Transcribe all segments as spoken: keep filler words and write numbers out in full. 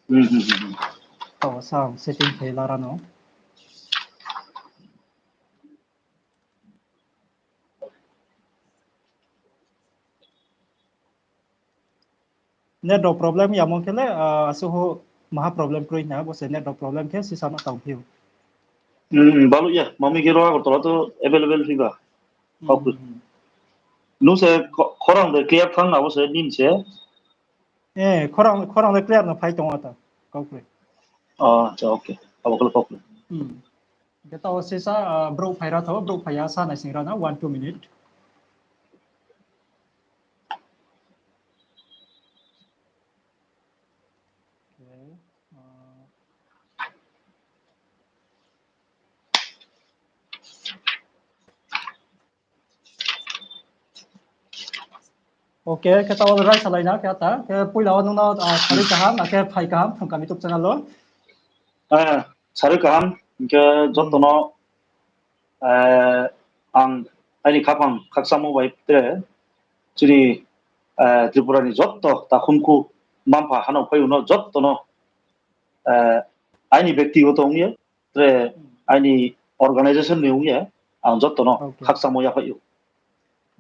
Hmm, hmm, hmm, hmm. Tao sa setting khe lara no. Net rao problem yamo khe le, ah, asuh ho maha problem kroi na, bo se net rao problem khe sisa no tang phiu. Hmm, balu ya, mami khe ro Agartala to available phi ba. Hmm, Kau khe. Hmm. Nung se kho-, khorang de clear thang na, bo se nin se. Eh, khorang, khorang le clear no phai tong ata. Kau khe. Ah, acha, okay. Abo khe kau khe. Hmm. Khe tao sisa, ah, brouh phai ra tho, brouh phai ya sa nai sing ra na, one, two minute. Okay, ah. Okay, khe tao rai salai na khe ata, khe poila wo nung no, ah, sari kaham, akhe phai kaham, Phrung Kaham YouTube channel wo. Eh, sari kaham, hing khe joto no, eh, ang aini khaphang khakchangmo bai tre, chini, eh, Tripura ni joto takhumkhu mma-mpha hanao phaiyong no joto no, eh, aini bektigoto ong ye, tre aini organization ni ong ye, ang joto no Okay. khakchangmo yaphaih ou.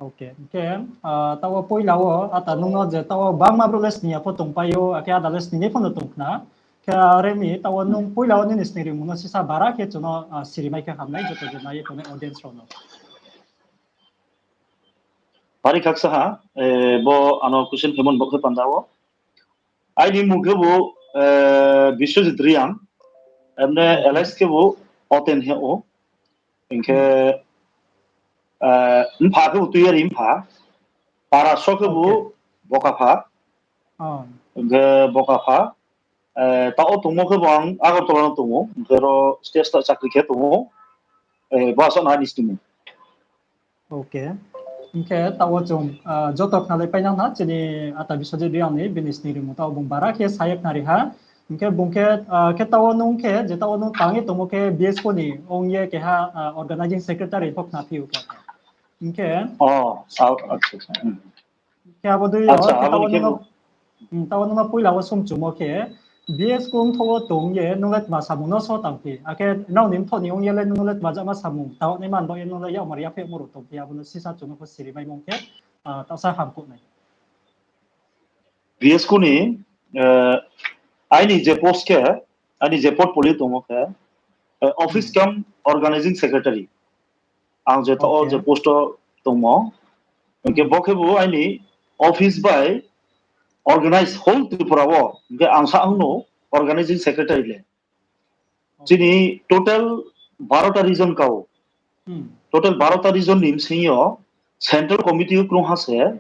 Okay, hing khe, ah, tao poila wo, ata nung no je tao bangma brouh le sning ya pho tongpai ou, akhe ada le sning ni pho no tong khna. Khe are mi, tao nung poila wo nini sning rimung no sisa bara khe chung no, ah, siri mai khe ham nai, joto je nai ye tongnai audience rao no. Bari khaksa ha, eh, bo ano question khe mon bo khe panda wo. Aini mmung khe bo, eh, Biswajit Reang, emne Okay. alias khe bo Oten hing ou. Hing khe, Hmm. eh, mpha khe bo Tuiyari mpha, para so khe bo Okay. Bokapha. Oh. Hing khe Bokapha, eh, tao tongmo khe bo ang Agartala no tong ou, hing khe ro state start chakri khe tong ou, eh, bo asuh no aini sning. Okay. Hing khe tao chung, ah, joto khnalai painang ha, chini ata Biswajit Reang ni bini sning rimung tao bung bara khe sa ye khnari ha. Hing khe bung khe, ah, khe tao nung khe, je tao nung tang ye tongmo khe B S K ni ong ye keha, ah, organizing secretary pho khna phi ou khe. Hing khe Oh, ah, acha, acha. Hmm. Khe abo dei yo, Acha, khe abo tao ni khe nung no, bo. Hmm, tao nung no poila wo sung chumo khe, B S K ong tho wo tong ye, nung le tma samung no so tang phi. Akhe nrao ni mthoh ni ong ye le nung le tma jama samung, tao ni man bo ye nung le yak mari ya phe moro tong phi, abo no sisa chung no pho siri mai mong khe, ah, tao sa ham kuh nai. B S K ni, eh, aini je post khe, aini je portfolio tongmo khe, eh, office Hmm. cum organizing secretary. Ang je tao Okay. je post o tongmo. Hing khe Hmm. bo khe bo aini office bai organize whole Tripura wo. Hing khe ang sa ang no organizing secretary le. Okay. Chini total baro ta region kau. Hmm. Total baro ta region ni bsing yo central committee wo krung ha se, eh,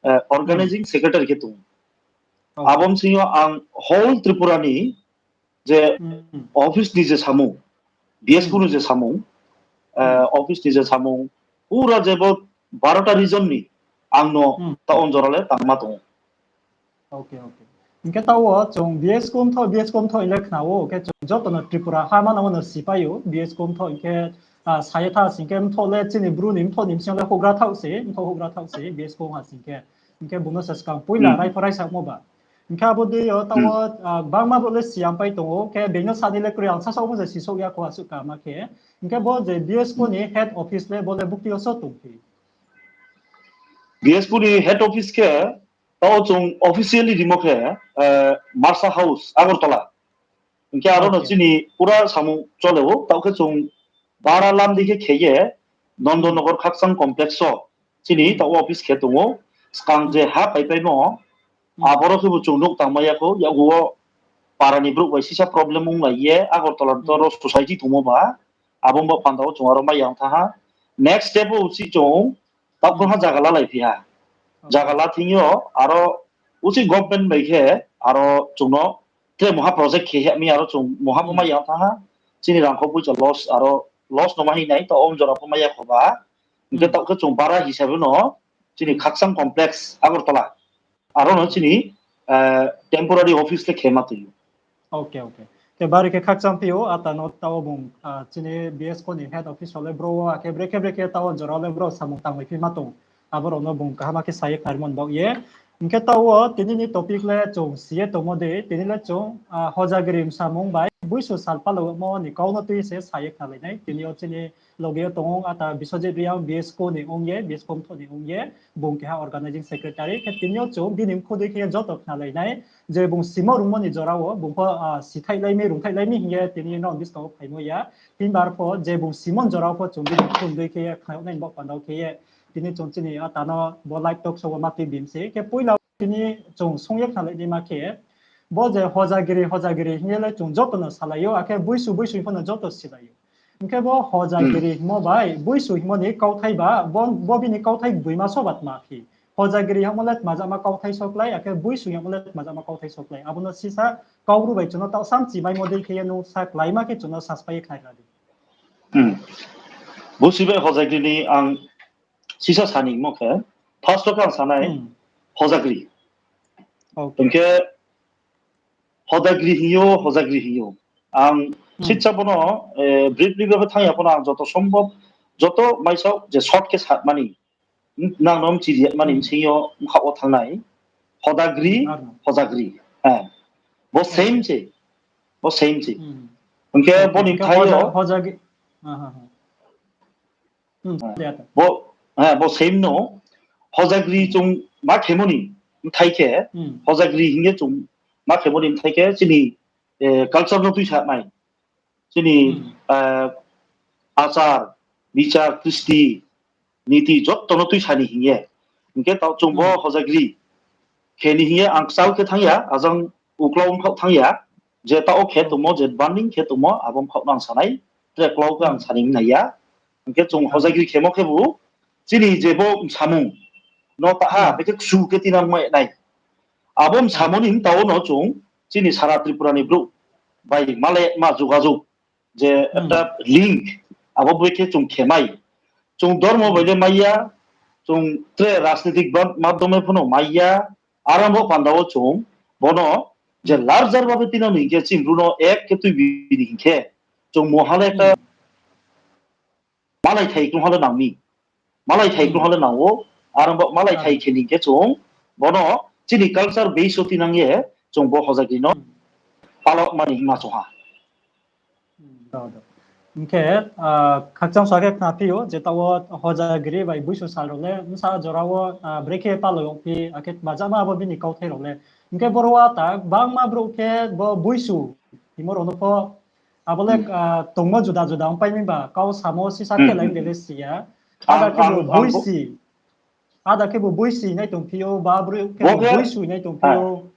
Hmm. organizing secretary khe tong. Okay. Abo bsing yo ang whole Tripura ni je Hmm. office ni je samung, B S K Hmm. ni je samung, eh, Hmm. office ni je samung, pura je bo baro ta region ni ang no Hmm. tao jora le tangma tong ou. Okay, okay. Hing khe tao chung B S K ong tho, B S K ong tho hing le khna ou, khe chung joto no Tripura ha manang wo no sipai ou, B S K ong tho hing khe, ah, sa ye tha sing khe mthoh le chini Bru ni mthoh ni bsing le houhgra thaoh se, mthoh houhgra thaoh se, B S K ong ha sing khe. Hing khe bung no se skang poila Hmm. rai pho raisamo ba. Hing khe abo dei yo tao, Hmm. ah, bangma brouh le siyam pai tong ou, khe being no sani le kroi ang sasao bo se sisouh ya kho asuh kama khe. Hing khe bo je B S K Hmm. ni head office le bo le bukti yo so tong phi. B S K ni head office khe, tao chung officially rimo khe, eh, Marsa House, Agartala. Hing khe aro no Okay. chini pura samung chole ou, tao khe chung bara lam di khe khe ye, Nondon Hmm. Nogor Khakchang Complex o, chini Hmm. tao office khe tong ou, skang je Hmm. ha paipaimo, Hmm. aboro khe bo chung nouh tangmai ya kho, yakgu wo para ni brouh bai sisa problem onglai ye, Agartala Hmm. to ro society tongmo ba, abo bo panda wo chung aro mai yang tha ha. Next step wo uchih chung, tao Hmm. ha zaga lalai phi ha. Okay. Zaga la thing yo, aro uchih government bai khe, aro chung no, tre moha project khe he mi aro chung moha pho Hmm. mai yang tha ha. Chini rangkho poicha loss, aro loss no ma hing nai, tao om jora pho mai ya kho ba. Hing khe Hmm. tao khe chung bara hisabe no, chini Hmm. Khakchang Complex, Agartala. Aro no Okay. chini, eh, temporary office le khe ma tui ou. Okay, okay. Khe bari khe khakchang phi ou, ata no tao bung, ah, chini B S K ni head office rao le bro wo, akhe brekhe brekhe tao jora le bro samung tanglai phi ma tong. Abo rao no bung kaham khe sa ye khnarimo ni baoh ye. Hing khe taoh wo tini ni topic le chung si ye tongmo dei, tini le chung, ah, Hojagiri bsamung bai Buisu sal palamo ni kau no tui se sa ye khnalai nai. Tini yo chini loge yo tong ata Biswajit Reang B S ko ni ong ye, B S ko mthoh ni ong ye, bung keha organizing secretary. Khe tini yo chung bini mkhu dei khe joto khnalai nai. Je bung simo rungmo ni jora wo, bung pho, ah, sithaihlai mi, rungthaihlai mi hing ye tini nrao buskang wo phaimo ya. Himba arpho je bung simo ni jora wo pho chung bini mkhu dei khe ye khnayag nai bo panda wo khe ye. Tini chung chini ata no bo live talk show wo ma tui bim se. Khe poila tini chung sung ye khnalai naima khe, bo je Hojagiri, Hojagiri hing ye le chung joto no salai ou, akhe Buisu, Buisu hing pho no joto silai ou. Hing khe bo Hojagiri hingmo bai Buisu hingmo ni kauthai ba, bo, bo bini kauthai gboima so ba tma phi? Hojagiri hingmo le tmajama kauthai so klái, akhe Buisu hingmo le tmajama kauthai so klái. Abo no sisa Kaubru bai chung no taoh sam chimaimo dei khe ye nung sa kláima khe chung no saspai ye khnari di. Busi bai Hojagiri ni ang sisa sanimo khe, first wo khe ang sanai, Hojagiri. Hing khe Hojagiri hing ou, Hojagiri hing ou. Ang sisa bono, eh, briefly bo thanng ya pho no ang joto sombhob, joto maisao je short khe sakmani, nang no mchiri mani bsing yo bkhaoh wo thanngnai, Hojagiri, Hojagiri. Bo same se, bo same se. Hing khe bo ni bthai yo, bo, bo same no, Hojagiri chung ma khemo ni bthai khe, Hojagiri hing ye chung ma khemo ni bthai khe chini, eh, culture no tuisa nai. Chini, eh, achar, bichar, kristi, niti joto no tuisa ni hing ye. Hing khe taoh chung bo Hojagiri khe ni hing ye ang kchal khe thanng ya, ajang uklau bkhaoh thanng ya, je taoh wo khe tongmo, je banding khe tongmo, abo bkhaoh no ang sanai, tre klau khe ang sani nai ya. Hing khe chung Hojagiri khemo khebu, chini je bo bsamung no taha, bekhe ksu khe tinang mai nai. Abo bsamung ni mtao no chung, chini sara Tripura ni brouh bai malai ma jogajog, je ekta link, abo bai khe chung khe mai. Chung dormo bai le mai ya, chung tre rajnitik ba-, madhyome pho no mai ya, aro bo panda wo chung, bono, je larger babe tinang ni hing khe chini bru no ek khe tuibi ni hing khe, chung moha le ekta malai thai krungha le nang mi. Malai thai krungha le nang ou, aro bo malai thai khe ni hing khe chung, bono chini culture base wo tinang ye, chung bo Hojagiri no palaoh mani hingma chung ha. Hing khe, ah, khakchang sa khe khnaphi ou, je taoh wo Hojagiri bai Buisu sal rao le, bsa jora wo, ah, brekhe palao yagphi, akhe tmajama abo bini kauthai rao le. Hing khe boro wo ta, gbangma brouh khe bo Buisu hingmo rao no pho, abo le, ah, tongmo juda juda ongpai mi ba, kau samo sisa khe lai de le si ya. Ada khe bo Buisi, ada khe bo Buisi nai tongphi ou, ba brouh khe bo Buisu nai tongphi ou.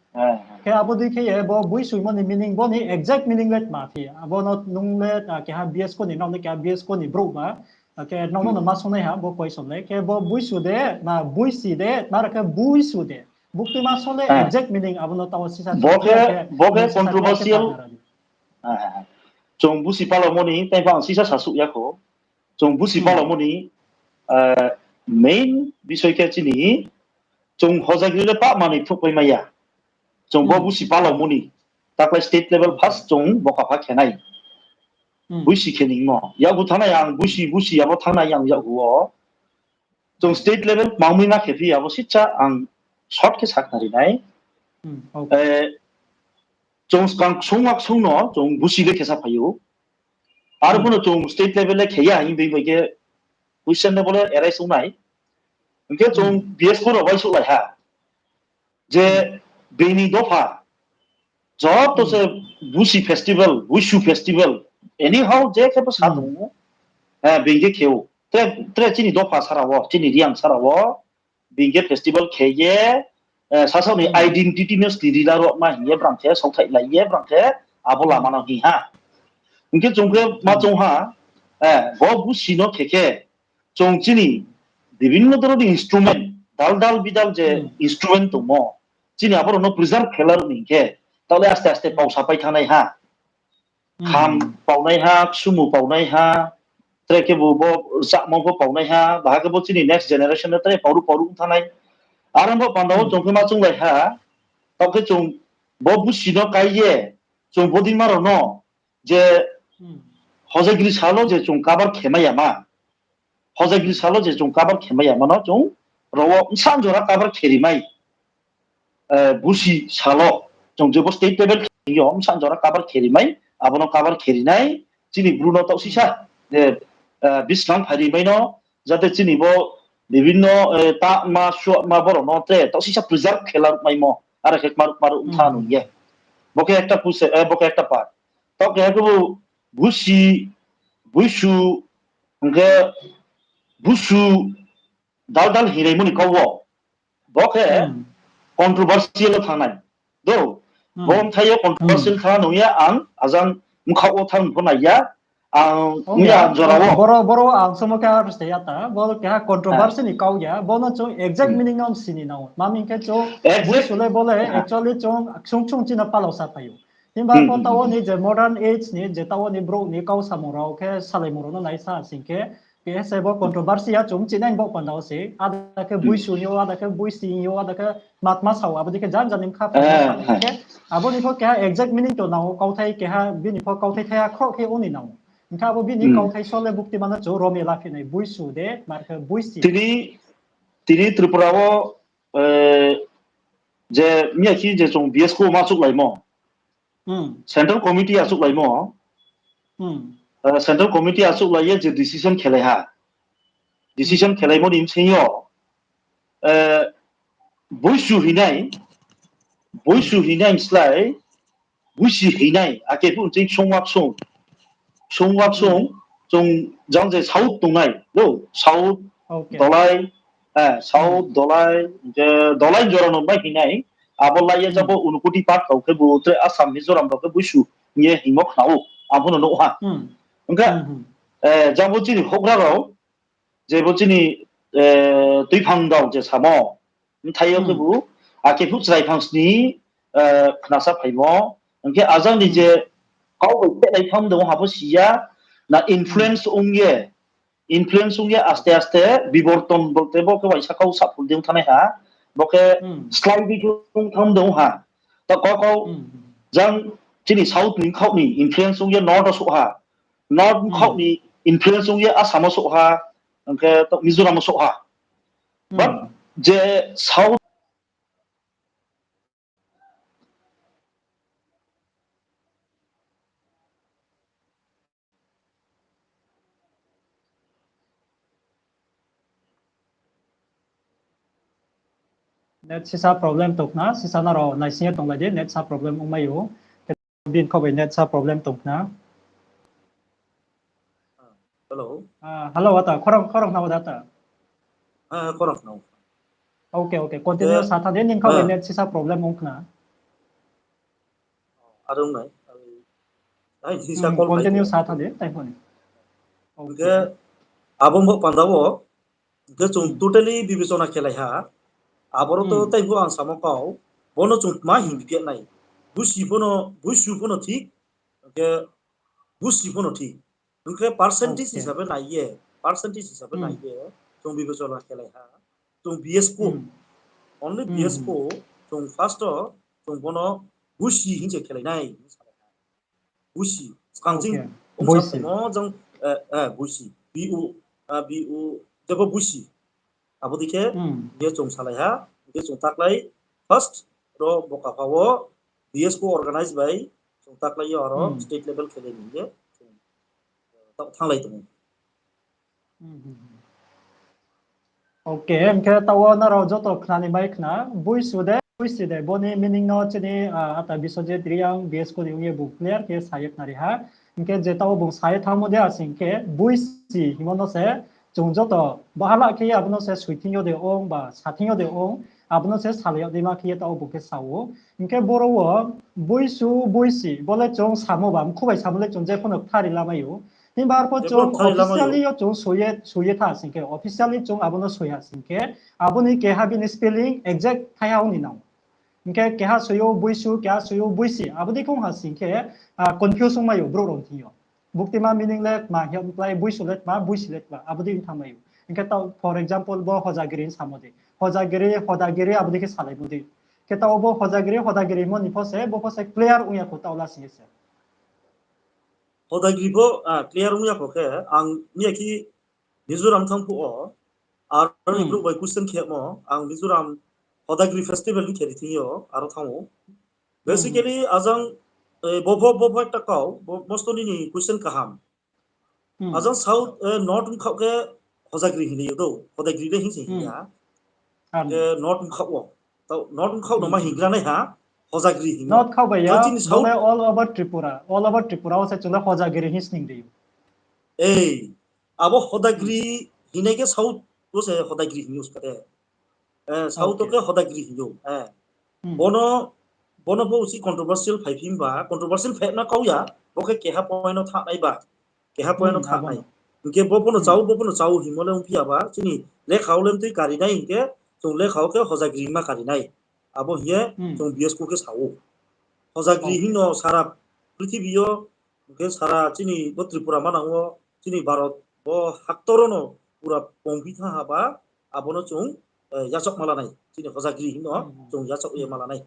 Khe abo dei khe ye bo Buisu mo ni meaning, bo ni exact meaning le tma phi? Abo no nung le, ah, keha B S ko ni, nrao le keha B S ko ni brouh ba, akhe nrao no ma songnai ha bo question le. Khe bo Buisu de, na Buisi de, na khe Buisu de? Buktui ma song le exact meaning abo no taoh wo sisa bo khe, bo khe controversial. Chung Busi palaomo ni, tai pha ang sisa sasuh ya kho. Chung Busi palaomo ni, main bisoi khe chini, chung Hojagiri le pah manoi phnuhpai mai ya. Chung bo Busi palaomo ni, taklai state level first chung bokapha khe nai. Busi khe ni mo. Yakgu thanngnai ang Busi, Busi abo thanngnai ang yakgu wo. Chung state level kmangmi na khe phi abo sisa ang short khe sakhnari nai. Chung skang ksung wa ksung no chung Busi le khe sa phai ou. Aro pho no chung state level le khe ya hing bai bai khe question le bo le arise ong nai. Hing khe chung B S ko rao bai souhlai ha. Je bini dopha, joto se Busi festival, Buisu festival, anyhow je khe bo sa tong ou, bini khe khe ou. Tre, tre chini dopha sara wo, chini Reang sara wo, bini khe festival khe ye, sasaoh ni identity no sni ri la ruh ma hing ye brang khe saothaihlai ye brang khe abo lama no hing ha. Hing khe chung khe ma chung ha, bo Busi no khe khe, chung chini bibhinno dhoroner instrument, dal dal bidal je instrument tongmo, chini abo rao no preserve khe la ruh ni hing khe, taoh le aste aste pau sapai thanngnai ha. Kham paonaiha, ksumu paonaiha, tre khebu bo rchahmo pho paonaiha, baha khe bo chini next generation no tre paoruh paoruh ong thanngnai. Aro bo panda wo chung khe ma chounglai ha, taoh khe chung bo Busi no kái ye, chung bodeima rao no je Hojagiri sal wo je chung cover khe mai ya ma, Hojagiri sal wo je chung cover khe mai ya ma no chung rao wo bsa jora cover khe ri mai. Busi salo, chung jebo state level khe yo, bsa jora cover khe ri mai, abo no cover khe ri nai, chini Bru no taoh sisa, je, buskang phai ri mai no, jate chini bo, bibhinno, tama, suama, borok no tre, taoh sisa preserve khe la ruk maimo, are khe kma ruk kma ruk tha nung ye. Bo khe ekta puse, bo khe ekta part. Taoh khe khe bo, Busi, Buisu, hingkhe Busu, dal dal hinai moni kau wo. Bo khe controversial o thangnai. Do, bo mthai yo controversial thang nung ya ang, ajang mkha wo thang pho nai ya, ang, ya jora wo. Boro, boro ang somo khe aro se ya ta, bo keha controversy ni kau ya, bo no chung exact meaning no sini nang. Mami khe chung, exact. Buisu le bo le, actually chung, chung chung chini palo sa phai ou. Himba pho taoh wo ni je modern age ni, je taoh wo ni brouh ni kau samung rao khe salaimung rao no nai sa sing khe, khe se bo controversy ya chung chinai bo panda wo se, ada khe Buisu yo, ada khe Buisi yo, ada khe matma sao, abo dei khe jan jan ni mkha pho sa khe, abo ni pho keha exact meaning to nang ou, kauthai keha bini pho kauthai thaiha khroh khe ong ni nang ou. Hingkhe abo bini kauthai so le bukti mano chung rom ye la phi nai, Buisu de, mar khe Buisi. Tini, tini Tripura wo, je miya khe je chung B S K ma achouhlaimo, Central Committee achouhlaimo, Central Committee achouhlai ye je decision khelai ha, decision khelaimo ni bsing yo, Buisu hinai, Buisu hinai slái, Buisi hinai, ake phuh ching sungwak sung, sungwak sung, chung jang je South tongnai, lo, South, Dolai, South, Dolai, je Dolai jora no bai hinai, abo lai ye jabo Unukoti part kau khe bo tre Assam, Mizoram rao khe Buisu hing ye hingmo khna ou, ang pho no nuh ha. Hingkhe, jabo chini houhgra rao, je bo chini, tuiphang rao je samo, bthai yo khe bo, ake phuh chrai phang sni, khnasa phaimo, hingkhe ajang ni je kau bai khehnai tham de ong ha bo si ya, na influence ong ye, influence ong ye aste aste biborton bolte bo khe uaisa kau saphul di ong thanai ha, bo khe slái di khe ong tham de ong ha. Ta kau kau jang chini South ni khaoh ni influence ong ye North wo souh ha, North khaoh ni influence ong ye Assam wo souh ha, hingkhe to Mizoram wo souh ha. But je South Net sisa problem tong khna, sisa nrao naising ye tonglai di, net sa problem ongmai ou. Bini kho bai net sa problem tong khna. Hello, ata, khorang, khorang khna wo da ata? Okay, okay, continue sa tha di, nini kho bai net sisa problem ong khna. Continue sa tha di, tai pho ni. Hingkhe abo bo panda wo, hingkhe chung totally bibechona khelai ha. Aboro to tai pho ang samo kau, bono chung tma hing khe nai. Buisi pho no, Buisu pho no thik, hingkhe Buisi pho no thik. Hingkhe percentage hisabe nai ye, percentage hisabe nai ye, chung bibechona khelai ha. Chung B S K, only B S K, chung first o, chung bono Buisi hing se khelai nai. Buisi, skang jing, Buisi. Jang, Buisi, B U, B U, jebo Buisi. Abo dei khe, je chung salai ha, je chung taklai, first, ro Bokapha wo, B S K organize bai, chung taklai yo aro state level khelai ni je, chung, thanglai tong ou. Okay, hingkhe taoh wo nrao joto khnani mai khna, Buisu de, Buisi de, boni meaning no chini, ata Biswajit Reang B S K ni ong ye bung clear khe sa ye khnari ha. Hingkhe je taoh wo bung sa ye thanngmo de asing khe, Buisi hingmo no se, chung joto bahala khe ye abo no se soi thing yo de ong ba sa thing yo de ong, abo no se salai yag dei ma khe ye taoh wo bung khe sa ou. Hingkhe boro wo, Buisu, Buisi, bo le chung samo ba, mkhu bai samo le chung je pho no kthari lamai ou. Himba arpho chung officially yo chung soi ye, soi ye tha sing khe, officially chung abo no soi ha sing khe, abo ni keha bini spelling exact thaiha ong ni nang. Hingkhe keha soi ou Buisu, keha soi ou Buisi, abo dei khe ong ha sing khe, confuse ongmai ou brouh rao thing yo. Buktima meaning le tma hing ye mklai, Buisu le tma, Buisi le tma, abo dei ong thanngmai ou. Hingkhe taoh, for example, bo Hojagiri samo de. Hojagiri, Hodagiri, abo dei khe salaimo de. Khe taoh bo Hojagiri, Hodagiri hingmo ni pho se, bo pho se clear ong ya kho taoh la sing ye se. Hodagiri pho clear ong ya kho khe, ang miya khe Mizoram thanng phuh wo, aro ni brouh bai question khemo, ang Mizoram Hodagiri festival ni khe ri thing yo, aro thanng ou. Basically, ajang, eh, bo pho, bo pho ekta kau, bo, bo sto nini question kaham. Ajang South, eh, North mkhaoh khe Hodagiri hing yo do, Hodagiri le hing se hing ya. Khe North mkhaoh wo. Tao North mkhaoh no ma hinggra nai ha, Hodagiri hing yo. North khaoh bai ya, chini South le all over Tripura, all over Tripura wo se chung le Hodagiri hing sning ri ou. Ei, abo Hodagiri hingnai khe South wo se Hodagiri hing yo ska de. Eh, South wo khe Hodagiri hing yo. Eh. Bono, bono pho usi controversial phai phi ba, controversial phai na kau ya, bo khe keha point no thanng nai ba, keha point no thanng nai. Hing khe bo pho no chau, bo pho no chau hingmo le ong phi ya ba, chini lekha wo le mtui kari nai hing khe, chung lekha wo khe Hodagiri ma kari nai. Abo hing ye, chung B S K khe sa ou. Hodagiri hing no sara prithibi yo, hing khe sara chini bo Tripura manang wo, chini Bharot bo haktor wo no pura pongphi thanng ha ba, abo no chung, eh, yachaoh ma la nai. Chini Hodagiri hing no chung yachaoh ye ma la nai.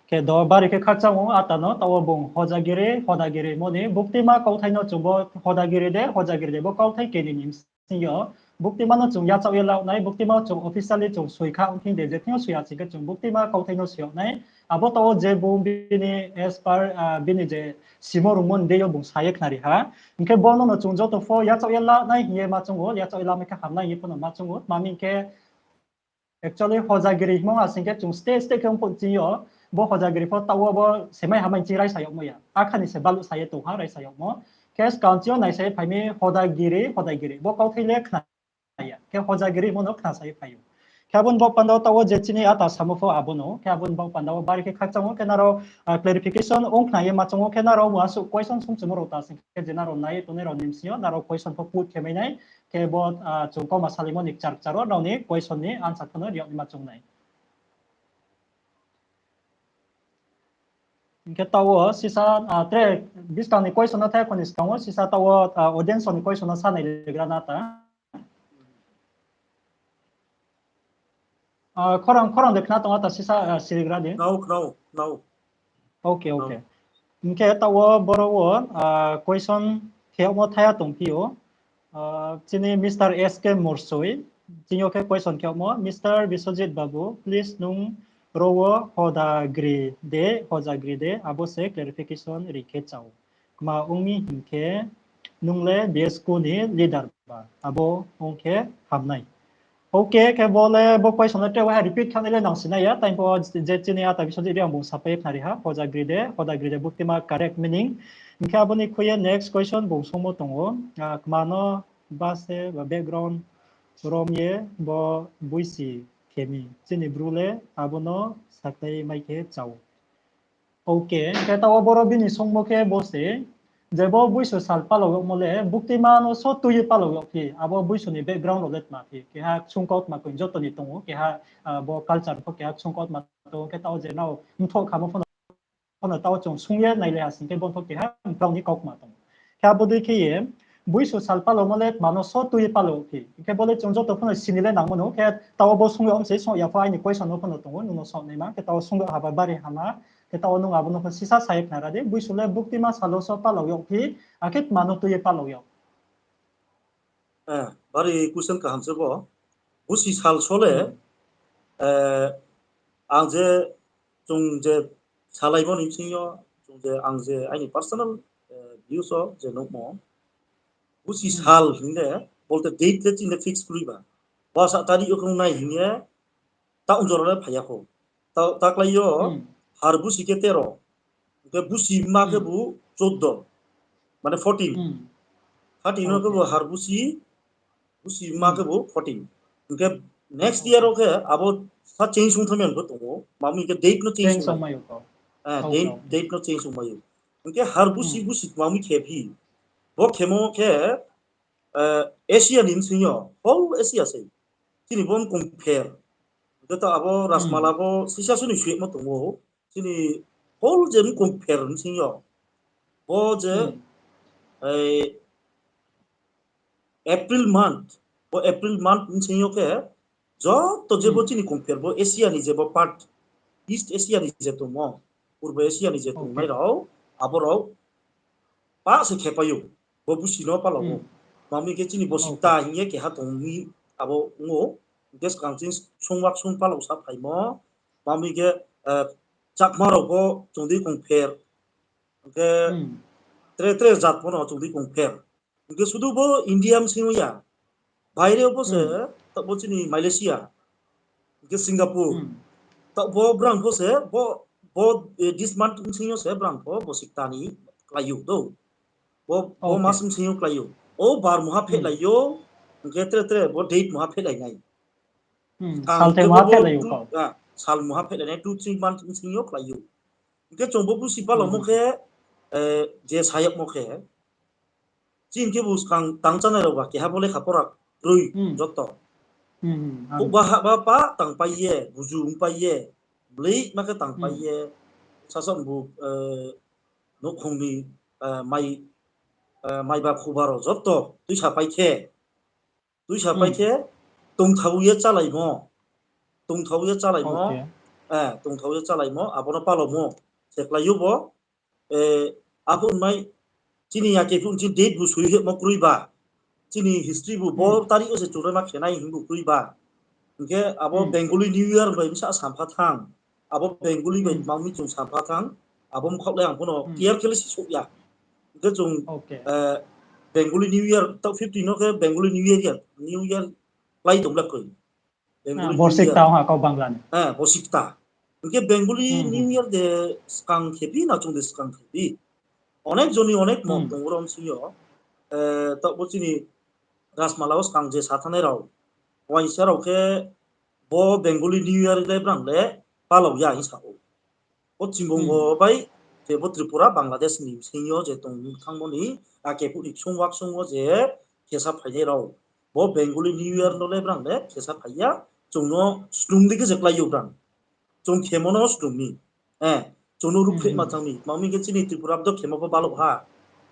Khe do bari khe khakchang ou ata no, taoh wo bung Hodagiri, Hodagiri mo ni buktima kauthai no chung bo Hodagiri de, Hodagiri de bo kauthai keni ni sing yo, buktima no chung yachaoh ye la nai, buktima chung officially chung soi kha ong thing de, je thing yo soi ya sing khe chung buktima kauthai no soi yag nai. Abo taoh wo je bung bini as per, ah, bini je simo rungmo ni deing yo bung sa ye khnari ha. Hing khe bo no no chung joto pho yachaoh ye la nai hing ye ma choung ou, yachaoh ye la mai khe ham nai hing ye pho no ma choung ou. Tma hing khe actually Hodagiri hingmo ha sing khe chung state state khe ong phuh ching yo, bo Hodagiri pho taoh wo bo semai hamai ching raisa yagmo ya. Akha ni se baluh sa ye tong ha raisa yagmo. Khe skang ching yo naisa ye phai mi Hodagiri, Hodagiri. Bo kauthai le khna ya. Khe Hodagiri mo no khna sa ye phai ou. Khe abo ni baoh panda wo taoh wo je chini ata samo pho abo no. Khe abo ni baoh panda wo bari khe khakchang ou khe nrao, ah, clarification ong khna ye ma choung ou khe nrao bo asuh question sungchumo rao ta sing khe je nrao nai ye tongnai rao ni bsing yo nrao question pho put khe mai nai. Khe bo, ah, chung kauma salaimo ni kchar kchar wo nrao ni question ni answer pho no ri yag naima choung nai. Hing khe taoh wo sisa, ah, tre buskang ni question no thai pho ni skang wo sisa taoh wo, ah, audience ni question no sa nai legra na ta. Ah, khorang, khorang de khna tong ata sisa, ah, sirigra de. Nao, nao, nao. Okay, okay. Hing khe taoh wo boro wo, ah, question khe yagmo thaya tong phi ou. Ah, chini Mister S K Morsoi, chini yo khe question khe yagmo, Mister Biswajit Babu, please nung ro wo Hodagiri de, Hodagiri de, abo se clarification ri khe chao. Kma ong mi hing khe, nung le B S K ni leader ba, abo ong khe ham nai. Okay, khe bo le bo question le tre waiha repeat khanai le nang sinai ya, time pho je chini ata Biswajit Reang bung sapai khnari ha, Hodagiri de, Hodagiri de buktima correct meaning. Hing khe abo ni khui ye next question bung sungmo tong ou, ah, kma no ba se ba background rom ye bo buisi khe mi, chini Bru le abo no saklai mai khe chao. Okay, hing khe taoh wo boro bini sungmo khe bo se, je bo buisu sal palao yagmo le, buktima no so tui ye palao yag phi, abo buisu ni background rao le tma phi, keha ksung kautma koi joto ni tong ou, keha, ah, bo culture pho keha ksung kautma tong ou, khe taoh wo je nrao mthoh khamo pho no, pho no taoh wo chung sung ye nai le ha sing khe bo pho keha brao ni kautma tong ou. Khe abo dei khe ye, buisu sal palaomo le tma no so tui ye palao phi, hing khe bo le chung joto pho no sini le nangmo no, khe taoh wo bo sung yag mse, sung ya pho aini question no pho no tong ou, nung no song naima, khe taoh wo sung yag haba bari hama, khe taoh wo nung abo no pho sisa sa ye khnara di, buisu le buktima sal wo so palao yag phi, akhe tma no tui ye palao yag. Eh, bari question kaham se bo. Busi sal so le, eh, ang je, chung je salaimo ni bsing yo, chung je, ang je aini personal, eh, views wo je nuhmo, busi sal hing le, bolte date le chini le fix kroi ba. Basa tarik yo khe ong nai hing ye, ta ong jora le phai ya kho. Ta, ta klái yo, har busi khe tero. Hing khe busi ma khe bu choudo. Mane fourteen. Thirteen no khe bu har busi, busi ma khe bu fourteen. Hing khe next year wo khe abo sa change ong thangmai bo tong ou. Mami hing khe date no change ong mai ou. Eh, date, date no change ong mai ou. Hing khe har busi, busi mami khe phi. Bo khemo khe, eh, Asia ni bsing yo, whole Asia se. Chini bo compare. Joto abo Rasmala bo sisa suni suimo tong ou. Chini whole je compare bsing yo. Bo je, eh, April month, bo April month bsing yo khe, joto je bo chini compare bo Asia ni je bo part, East Asia ni je tongmo, Purbo Asia ni je tongnai rao, abo rao, pa se khe pai ou, bo busi no palao ou. Mami khe chini bo sita hing ye keha tong mi, abo ong ou, Hing khe skang chini sungwak sung palao sa phaimo, mami khe, eh, Chakma rao pho chung di kongpher, hing khe tre tre jat pho no chung di kongpher. Hing khe sudu bo India bsing yo ya, baire pho se, taoh bo chini Malaysia, hing khe Singapore, taoh bo brang pho se, bo, bo, eh, this month bsing yo se brang pho bo sikta ni klái ou do. Bo, bo mas bsing yo klái ou. O bar mungha phehlai ou, hing khe tre tre bo date mungha phehlai nai. Salthai mungha phehlai ou, sal mungha phehlai nai, two three month bsing yo klái ou. Hing khe chung bo busi palaomo khe, eh, je sayagmo khe, chini khebu skang tang chánai rao ba keha bo lekha pora kroi joto. Houhba hahba pa tangpai ye, buzu ongpai ye, bleihma khe tangpai ye, sasaoh bu, eh, nouhkhong ni, eh, mai, eh, maiba khuba rao joto tuisa pai khe, tuisa pai khe, tongthao ye chálaimo, tongthao ye chálaimo, eh, tongthao ye chálaimo, abo no palaomo se klái ou bo, eh, aphuh mai, chini ake phuh chini date bu soi hemo kroi ba, chini history bu bo tarik wo se chung rema khe nai hing bu kroi ba. Hing khe abo Bengali New Year bai bsa sampha thanng, abo Bengali bai tma mi chung sampha thanng, abo mkhaoh le ang pho no clear khe le sisouh ya. Hing khe chung, eh, Bengali New Year, taoh fifteen no khe Bengali New Year, New Year klái tong le kroi. Borsi kta ong ha kau Bangla ni. Hing khe Bengali New Year de skang khe phi na chung de skang khe phi. Onek jon ni onek mot tong ou ro bsing yo, eh, taoh bo chini Rajmala wo skang je sa thanngnai rao, uaingsa rao khe bo Bengali New Year le brang le palao ya hing sa ou. Bo Chingbongo bai, je bo Tripura, Bangladesh ni bsing yo je tong thanngmo ni, ake phuh ni ksung waksung wo je khesa phainai rao, bo Bengali New Year no le brang le khesa phai ya, chung no snung di khe je klái ou brang. Chung khemo no snung mi. Eh, chung no ruhphreh ma thanng mi. Tma mi khe chini Tripura bdo khemo pho baluh ha.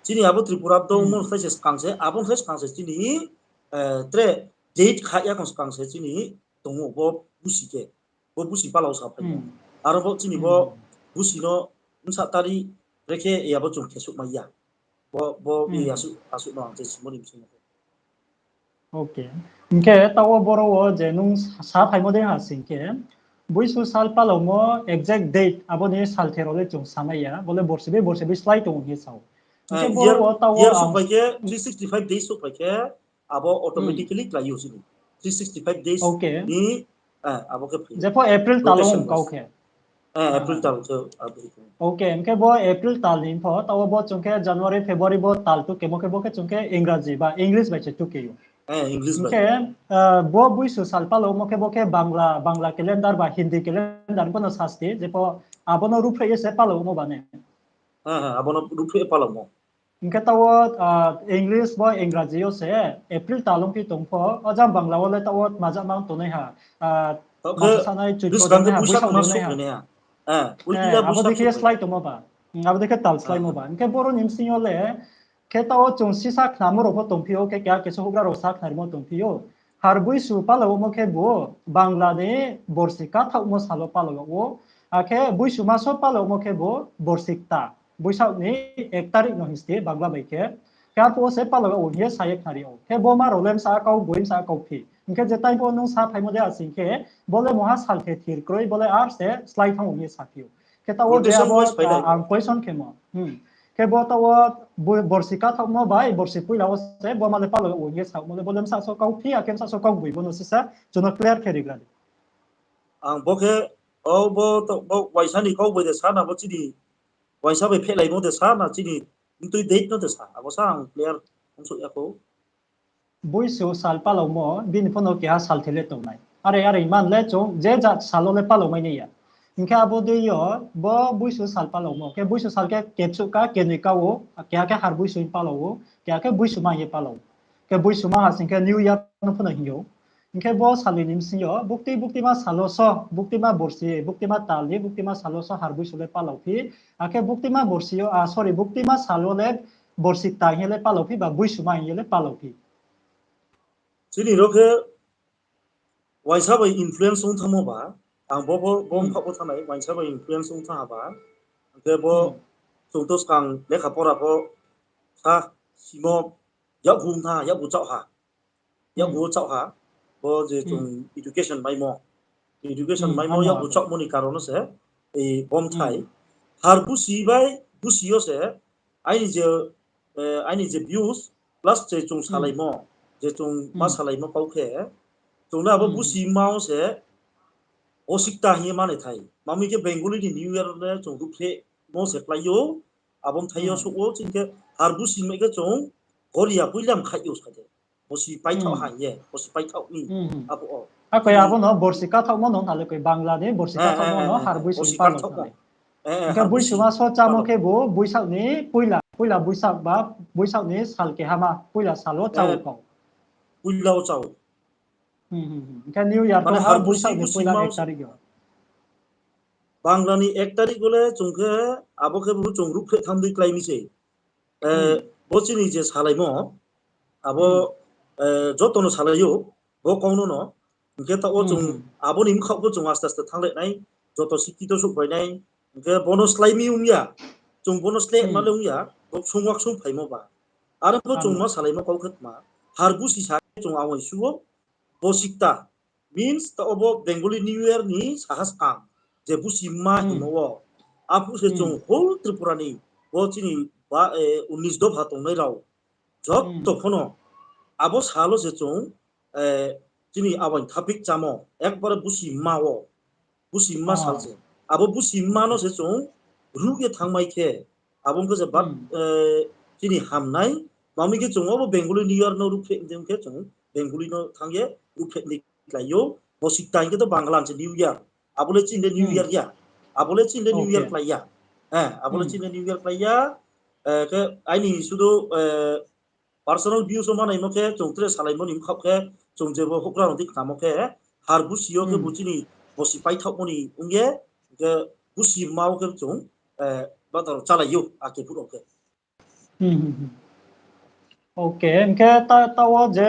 Chini abo Tripura bdo mo khlai se skang se, abo khlai skang se chini, eh, tre date kha ya kong skang se chini tong ou bo busi khe. Bo busi palao sa phai ya. Aro bo chini bo busi no bsa tari brekhe ya bo chung khesouh mai ya. Bo, bo asuh, asuh no ang je simo ni bsing yo. Hing khe taoh wo boro wo je nung sa phaimo dei ha sing khe, Buisu sal palaomo exact date abo ni salthe rao le chung samai ya, bo le borsi bai borsi bai slái tong ou hing ye sa ou. Hing khe boro wo taoh wo year souhphai khe, three sixty five days souhphai khe, abo automatically klái ou chini. Three sixty five days ni, eh, abo khe phai ou. Jepho April tal ong kau khe. Eh, April tal khe, abo khe. Hing khe bo April tal ni pho, taoh wo bo chung khe January, February bo tal tukemo khe bo khe chung khe Ingraji ba English bai se tuke ou. Hing khe, eh, bo Buisu sal palaomo khe bo khe Bangla, Bangla calendar ba Hindi calendar pho no sasti, jepho abo no ruhphreh ye se palaomo ba ne. Abo no ruhphreh ye palaomo. Hing khe taoh wo, ah, English bo Ingraji yo se April tal ong phi tong pho, o jang Bangla wo le taoh wo tma jat mang tongnai ha, ah, masa sanai, chuipo tongnai ha, Boisak tongnai ha. Abo dei khe slái tongmo ba. Abo dei khe tal sláimo ba. Hing khe boro ni bsing yo le, khe taoh wo chung sisa khnamo rao pho tongphi ou, khe keha kesu houhgra rao sa khnarimo tongphi ou. Har Buisu palaomo khebu Bangla ni borsi kathaohmo sal wo palao ou. Akhe Buisu maso palaomo khebu borsi kta, Boisak ni ek tarik no hing se Bangla bai khe. Khe arphuh wo se palao ou hing ye sa ye khnari ou. Khe bo ma rao le bsa kau boi bsa kau phi. Hing khe je time pho nung sa phaimo dei asing khe, bo le mungha salthe thir kroi, bo le ar se slái thanng ou hing ye saphi ou. Khe taoh wo je abo, ang question khemo. Khe bo taoh wo borsi kathaohmo bai borsi poila wo se bo ma le palao ou hing ye samo le, bo le bsa so kau phi, akhe bsa so kau boi, bo no sisa chung no clear khe rigra di. Ang bo khe, o bo, bo uaingsa ni kau boi de sa na, bo chini uaingsa bai phehlaimo de sa na, chini mtui date no de sa, abo sa ang clear ong souh ya khou. Buisu sal palaomo bini pho no keha salthe le tongnai. Are, are man le chung je jat sal wo le palao mai nai ya. Hing khe abo dei yo, bo Buisu sal palaomo khe Buisu sal khe kepsuh ka, kenoi ka ou, keha khe Har Buisu hing palao ou, keha khe Buisuma hing ye palao ou. Khe Buisuma ha sing khe New Year no pho no hing ou. Hing khe bo saloi ni bsing yo, bukti, buktima sal wo so, buktima borsi, buktima tal ni, buktima sal wo so Har Buisu le palao phi. Akhe buktima borsi yo, ah, sorry, buktima sal wo le borsi kta hing ye le palao phi, ba Buisuma hing ye le palao phi. Chini ro khe uaingsa bai influence ong thanngmo ba, ang bo, bo, bo mphaoh bo thanngnai, uaingsa bai influence ong thanng ha ba. Hing khe bo, chung to skang lekha pora pho sa, simo, yakgu ong thanng ha, yakgu chaoh ha. Yakgu wo chaoh ha. Bo je chung education maimo, education maimo ya bo chaohmo ni karon no se, ei bomthai. Har busi bai busi yo se, aini je, aini je views, plus je chung salaimo, je chung ma salaimo kau khe, chung le abo busi ma wo se, bosikta hing ye manai thai. Mami khe Bengali ni New Year le chung ruhphrehmo se klái ou, abo mthai yo souh wo, chini khe har busi mai khe chung, goria poila mkhaih ou sa de. Bosi paithaoh ha hing ye, bosi paithaoh ni, abo o. Akoi abo no borsi kathaohmo no, nale koi Bangla ni borsi kathaohmo no har buisi bosi palao kathaohmo. Hing khe buisuma so chámo khe bo Boisak ni poila, poila Boisak ba, Boisak ni sal kehama, poila sal wo chá ou kau. Poila wo chá ou. Hing khe New Year mane to har buisi Boisak ni poila ek tarik yo. Bangla ni ek tarik wo le chung khe, abo khe bo chung ruhphreh thanng dei klái mi se. Bo chini je salaimo, abo, joto no salai ou, bo kau no no. Hing khe taoh wo chung, abo ni bkhaoh pho chung aste aste thannglai nai, joto sikito souhphai nai, hing khe bo no slái mi ong ya, chung bo no slái ma le ong ya, bo sung waksung phaimo ba. Aro pho chung ma salaimo kau khe tma, har busi sa khe chung awaing su ou, bosikta, means taoh wo bo Bengali New Year ni saha skang, je busi ma hingmo wo. Aphuh se chung whole Tripura ni, bo chini ba, unis dopha tongnai rao, joto pho no, abo sal wo se chung, chini awaing thapik chámo, ekbare busi ma wo, busi ma sal se. Abo busi ma no se chung ruh ye thanngmai khe, abo ong khe se ba, chini hamnai, mami khe chung abo Bengali New Year no ruhphreh di ong khe chung Bengali no thanng ye ruhphreh di klái ou, bosikta hing khe to Bangla ni se New Year. Abo le chini le New Year ya. Abo le chini le New Year klái ya. Abo le chini le New Year klái ya. Khe aini sudu, personal views wo manaimo khe, chung tre salaimo ni bkhaoh khe, chung jebo houhgra rao di khnamo khe, har busi yo khe bo chini bosi paithaohmo ni ong ye, khe busi ma wo khe chung, bataro chálai ou, ake phuh rao khe. Ok, hing khe ta-, taoh wo je,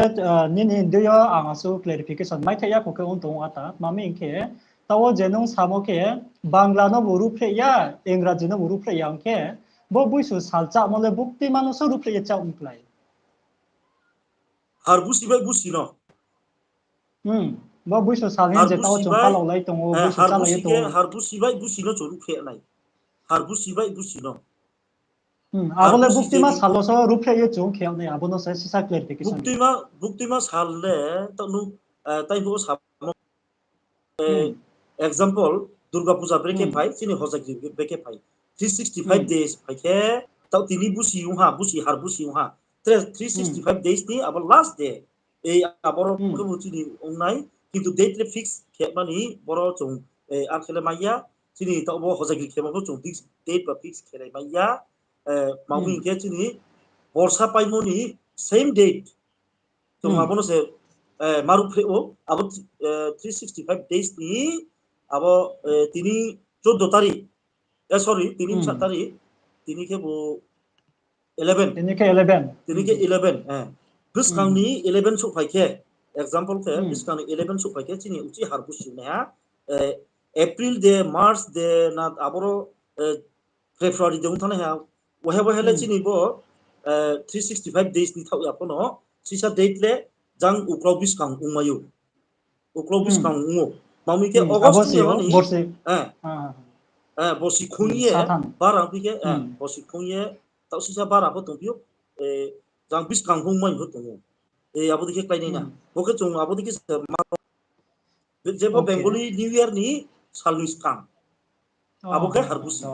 nini deing yo ang asuh clarification maithai ya kho khe ong tong ou ata, mami hing khe, taoh wo je nung samo khe, Bangla no bo ruhphreh ya, Ingraji no bo ruhphreh ya ong khe, bo buisu sal chámo le buktima no so ruhphreh ye chá ong klái. Har busi bai busi no. Bo buisu sal hing je taoh wo chung palao lai tong ou, buisu chálai ye tong ou. Har busi bai busi no chung ruhphreh nai. Har busi bai busi no. Abo le buktima sal wo so ruhphreh ye chung khe nai, abo no se sisa clarification. Buktima sal le, taoh nung, tai phuh wo samo, example, Durga Puja brekhe phai, chini Hojagiri brekhe phai. Three sixty five days phai khe, taoh tini busi ong ha, busi har busi ong ha. Tre three sixty five days ni abo last day. Ei aboro khe bo chini ong nai, kintu date le fix khe mani boro chung, ar khe le mai ya, chini taoh bo Hojagiri khemo pho chung date ba fix khe nai mai ya, mami hing khe chini borsa paimo ni same date. Chung abo no se, ma ruhphreh ou, abo, three sixty five days ni, abo, tini chuddo tarik, sorry, tini bsa tarik, tini khe bo eleven. Tini khe eleven. Tini khe eleven, buskang ni eleven souhphai khe, example khe, buskang ni eleven souhphai khe, chini uchih har busi nai ha, April de, March de, na aboro, February de ong thanngnai ha, wahe wahe le chini bo, three sixty five days ni thaoh ya pho no, sisa date le jang uklau buskang ongmai ou. Uklau buskang ong ou. Mami khe August ni ha ni, bosi khong ye, bara phi khe, bosi khong ye, taoh sisa bara pho tongphi ou, jang buskang ongmai pho tong ou. Abo dei khe klái nai na. Bo khe chung abo dei khe se ma Jepho Bengali New Year ni sal ni skang. Abo khe har busi.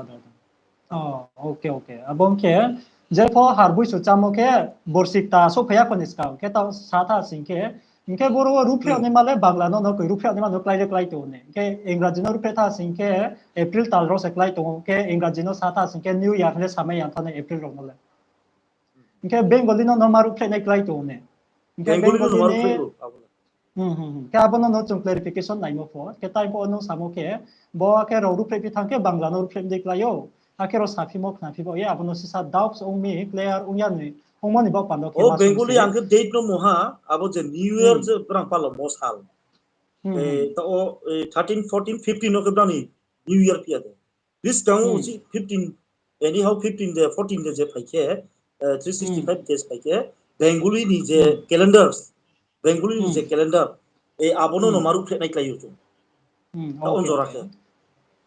Ok, ok. Abo ong khe, jepho har buisu chámo khe, borsi kta souhphai ya pho ni skang khe, taoh sa tha sing khe, hing khe boro wo ruhphreh naima le Bangla no no koi ruhphreh naima no klái le klái tong ne. Hing khe Ingraji no ruhphreh tha sing khe, April tal rao se klái tong ou, hing khe Ingraji no sa tha sing khe New Year le samai ya tha nai April rao no le. Hing khe Bengali no no ma ruhphreh nai klái tong ne. Hing khe Bengali no ma ruhphreh ou, abo le. Khe abo no no chung clarification naimo pho. Khe tai pho nung samo khe, bo khe rao ruhphreh phi thanng khe Bangla no ruhphreh dei klái ou. Akhe rao saphimo khnaphimo ye abo no sisa doubts ong mi clear ong ya ni ongmo ni baoh panda khe ma Bengali ang khe date no mungha, abo je New Year je brang palamo sal. Taoh wo, thirteen, fourteen, fifteen no khe brang ni New Year phi ya de. Buskang wo uchih fifteen, anyhow fifteen de, fourteen de je phai khe, three sixty five days phai khe, Bengali ni je calendars, Bengali ni je calendar, E, abo no no ma ruhphreh nai klái ou chung. Hmm, ta okay, on jora okay. Khe.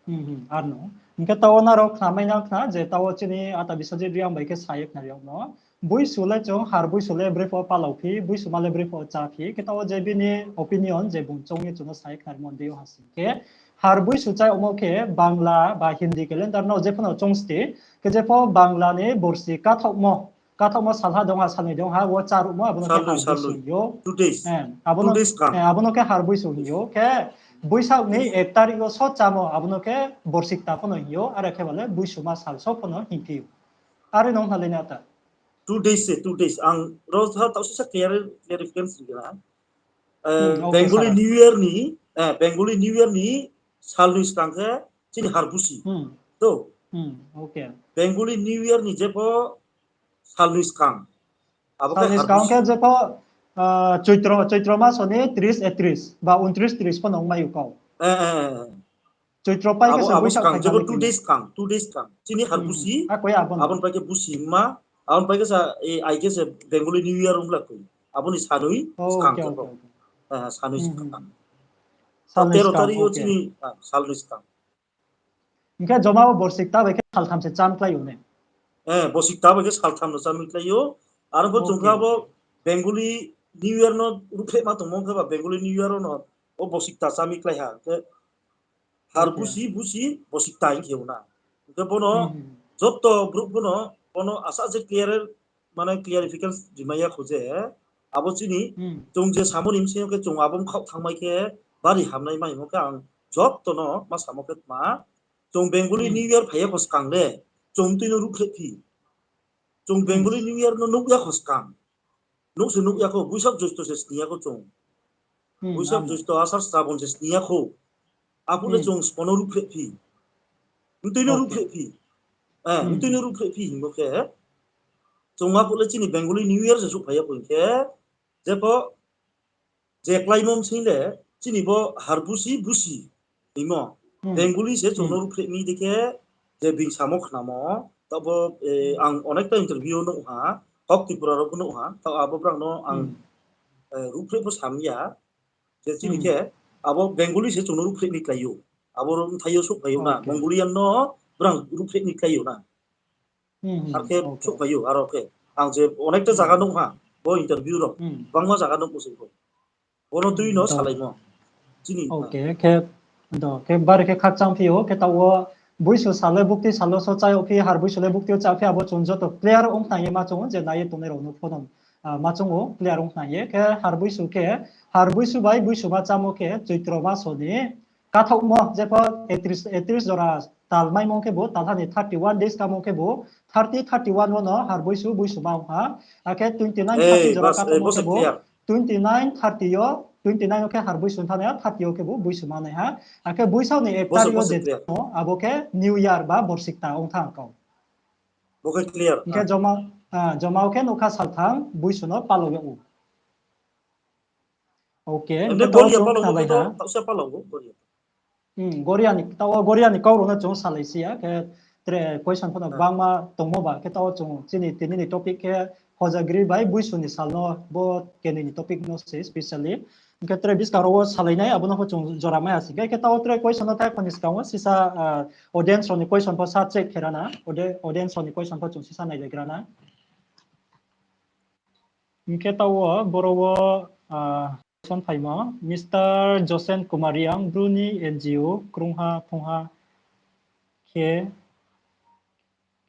Hmm, hmm, ar no. Hing khe taoh wo nrao khnamai nang khna je taoh wo chini ata Biswajit Reang bai khe sa ye khnari yag no. Boisu le chung, har boisu le brepho palao phi, boisu ma le brepho chá phi, khe taoh wo je bini opinion je bung choung ye chung no sa ye khnarimo dei yo ha sing khe, har boisu chá yagmo khe Bangla ba Hindi calendar no jepho no choung sti, khe jepho Bangla ni borsi kathaohmo, kathaohmo salha dong ha, salnoi dong ha, wo cháruhmo, abo no khe har boisu hing ou. Two days. Eh, abo no, two days kang. Eh, abo no khe har boisu hing ou. Khe Boisak ni ek tarik wo so chámo, abo no khe borsi kta pho no hing ou, are khe ba le boisu ma sal so pho no hing phi ou. Are no hna le na ta. Two days se, two days. Ang ro ha taoh sisa clear, clarification ri na. Eh, hmm, okay, Bengali sir. New Year ni, eh, Bengali New Year ni salnoi skang khe chini har boisu. Hmm. To. Hmm, okay. Bengali New Year ni jepho salnoi skang. Abo khe salnoi skang khe jepho, ah, Choitro, Choitro maso ni tris, ekatris ba untris, tris pho no ongmai ou kau. Eh, eh, eh. Choitro pai khe abo, se abo Boisak skang, jepho two days skang, two days skang. Chini har boisu, hmm, hmm. Akoi abo no. Abo ni pai khe boisu ma, abo ni pai khe sa, e, ai khe se Bengali New Year ong la koi. Abo ni salnoi skang khe pho. Oh, okay, okay, okay. Eh, salnoi skang. Hmm, hmm. Salnoi skang, okay. Tero tarik yo chini, ah, salnoi skang. Hing khe joma wo borsi kta bai khe saltham se chá mi klái ou ne? Eh, borsi kta bai khe saltham no chá mi klái ou. Aro pho chung kha bo Bengali New Year no ruhphreh ma tongmo khe ba Bengali New Year no, o borsi kta chá mi klái ha. Khe har boisu, boisu, borsi kta hing khe ou na. Hing khe bo no, hmm, hmm, joto brouh pho no, bo no asa je clear mane clarification rimai ya kho je, abo chini, hmm, chung je samo ni bsing yo khe chung abo mkhaoh thanngmai khe bari hamnai mai hingmo khe ang joto no ma samo khe tma, chung Bengali, hmm, New Year phai ya kho skang le, chung tui no ruhphreh phi. Chung, hmm, Bengali New Year no nuh ya kho skang. Nuh se nuh ya kho, Boisak Joisto se sni ya kho chung. Hmm, Boisak, ano. Joisto, Asar, Srabon se sni ya kho. Aphuh le, hmm, chung sbo no ruhphreh phi. Mtui no, okay, ruhphreh phi. Eh, hmm, mtui no, hmm, ruhphreh phi hingmo khe. Chung aphuh le chini Bengali New Year se souhphai ya kho hing khe. Jepho, je kláimo bsing le, chini bo har boisu, boisu. Hingmo. Hmm. Bengali se chung no, hmm, ruhphreh mi dei khe, je bini samo khnamo, taoh bo, eh, hmm, ang onekta interview nuh ha, kok Tripura rao pho nuh ha, taoh abo brang no ang, hmm, eh, ruhphreh pho sam ya, je chini, hmm, khe, abo Bengali se chung no ruhphreh ni klái ou. Abo ro mthai yo souhphai ou na, okay, Mongolian no brang ruhphreh ni klái ou na. Hmm, hmm, ar khe, okay, souhphai ou, aro khe. Ang je onekta, hmm, zaga nuh ha, bo interview rao, hmm, bangma zaga nuh bo se bo. Bo no tui no, hmm, salaimo. Chini, okay, khe, do, khe bari khe khakchang phi ou, khe taoh wo boisu sal le bukti sal wo so chá yag phi, har boisu le bukti yo chá phi, abo chung joto clear ong khna ye ma chung ou, je nai ye tongnai rao no pho no, ah, ma chung ou, clear ong khna ye, khe har boisu khe, har boisu bai boisu ma chámo khe, Choitro maso ni, kathaohmo, jepho ekatris, ekatris jora tal maimo khebu, talha ni thirty one days kamo khebu, thirty, thirty one wo no har boisu, boisu ma ong ha. Akhe twenty nine, thirty jora kathaohmo khebu, twenty nine, thirty yo, twenty nine yo khe har boisu thanng nai ha, thirty yo khebu boisu ma nai ha. Akhe Boisak ni ek tarik yo je no, abo khe New Year ba borsi kta ong thanng kau. Hing khe joma, ah, joma wo khe nougkha saltham boisu no palao yag ou. Okay, hing khe taoh wo chung khnalai ha. Hmm, Goria ni, taoh wo Goria ni kau rao no chung salai si ya, khe tre question pho no bangma tongmo ba, khe taoh wo chung chini tini ni topic khe Hojagri bai Boisu ni sal no bo kenoi ni topic no se specially. Hing khe tre buskang rao wo salai nai, abo no pho chung jora mai ha sing khe, khe taoh wo tre question no thai pho ni skang wo sisa, ah, audience rao ni question pho sa check khe ra na, audi-, audience rao ni question pho chung sisa nailai gra na. Hing khe taoh wo boro wo, ah, question phaimo, Mister Josen Kumar Reang, Bru ni N G O krungha thungha khe,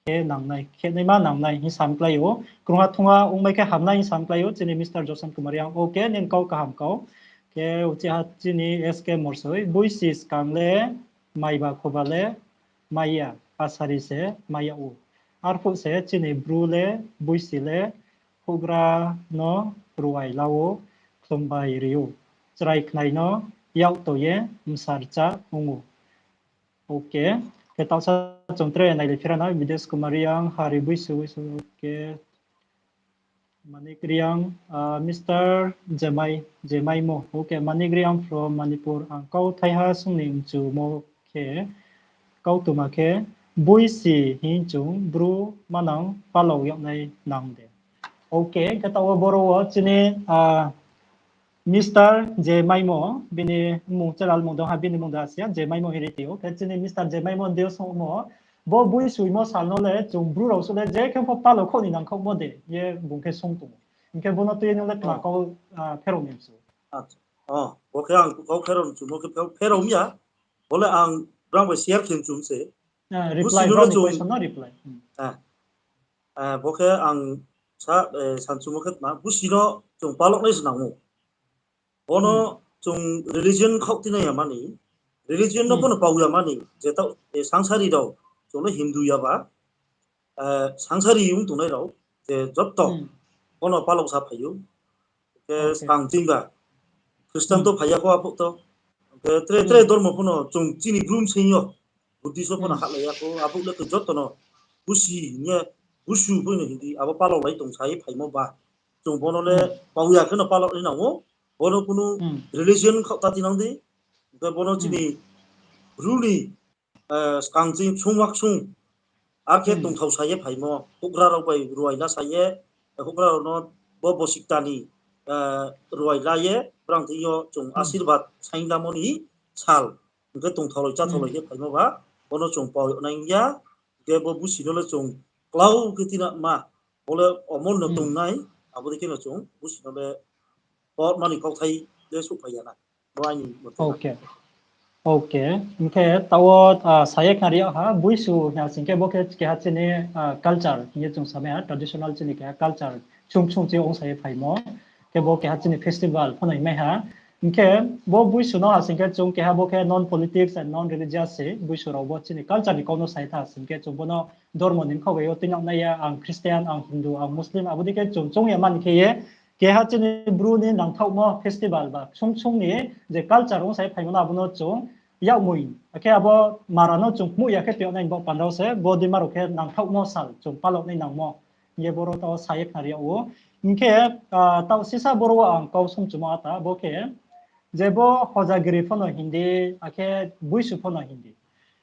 khe nangnai, khe naima nangnai hing sa mi klái ou. Krungha thungha ongmai khe hamnai hing sa mi klái ou, chini Mister Josen Kumar Reang. Okay, nini kau kaham kau. Khe uchih ha chini S K Morsoi, boisi skang le maiba khoba le mai ya, asari se mai yag ou. Arphuh se chini Bru le, boisi le, houhgra no ruai la ou, khlumbai ri ou. Chrai khnai no yak to ye msarcha ong ou. Okay. Khe taohsa chung tre nailai phi ra na, Bides Kumar Reang, Hari Boisu, Boisu, okay. Manik Reang, ah, Mister Jemai, Jemaimo. Okay, Manik Reang from Manipur. Ang kau thaiha sung ni mchumo khe, kau tuma khe, boisi hing chung Bru manang palao yag nai nang de. Okay, khe taoh wo boro wo chini, ah, Mister J Maimo, bini mmung chelal mung dong ha, bini mung dong ha siya, J Maimo hing ri tio. Khe chini Mister J Maimo deing yo songmo, bo Buisu hingmo sal no le chung Bru rao suh le je khe pho palo khaoh ni nangkhaohmo de, ye bung khe song tong ou. Hing khe bo no tui ye nung le tma kau pherao ni mchu? Acha. O, bo khe ang kau pherao ni mchumo khe pherao, pherao mi ya. Bo le ang brang bai share khe mchu se. Busi no le chung, bo khe ang sa, sanchumo khe tma, Busi no chung paloh nai se nang ou. Bo no chung religion khaoh tinai ya mani, religion no bo no pau ya mani, je taoh sangsari rao, chung le Hindu ya ba, sangsari ong tongnai rao, je joto bo no paloh sa phai ou. Khe skang ching ba, Christian to phai ya kho aphuh to. Khe tre tre dormo pho no chung chini Bru bsing yo, Buddhist pho no hahlai ya kho, aphuh le khe joto no Busi hing ye, Busu pho no hing di, abo paloh lai tong sa ye phaimo ba. Chung bo no le pau ya khe no paloh nai nang ou, bo no kunu religion khaoh ta tinang di. Khe bo no chini Bru ni skang ching sung waksung, ar khe tongthao sa ye phaimo, houhgra rao bai ruaila sa ye, houhgra rao no bo bosikta ni ruaila ye, brang thing yo chung asirbad saing lamo ni sal, hing khe tongthaolai cháthaolai khe phaimo ba, bo no chung pau yag nai ya, hing khe bo Busi no le chung klau khe tinama, bo le omor no tongnai, abo dei khe no chung Busi no le pahma ni kauthai le souhphai ya na. Bo aini mote. Hing khe taoh wo sa ye khnari yag ha, Buisu hing ya sing khe bo khe keha chini culture hing ye chung samai ha, traditional chini keha culture, chung chung chi ong sa ye phaimo. Khe bo keha chini festival pho no hingmai ha. Hing khe bo Buisu no ha sing khe chung keha bo khe non politics and non religious se, Buisu rao bo chini culture ni kau no sa ye tha sing khe chung bo no dormo ni mkhaoh bai yo tuinang nai ya, ang Christian, ang Hindu, ang Muslim, abo dei khe chung choung ya mani khe ye, keha chini Bru ni nangthaohmo festival ba ksung ksung ni je culture ong sa ye phaimo no abo no chung yakmoi, akhe abo mara no chung kmuh ya khe tui yag nai bo panda wo se, bo deima rao khe nangthaohmo sal chung paloh nai nangmo hing ye boro taoh sa ye khnari yag ou. Hing khe taoh sisa boro wo ang kau sungchumo ata, bo khe je bo Hojagiri pho no hing di, akhe Buisu pho no hing di.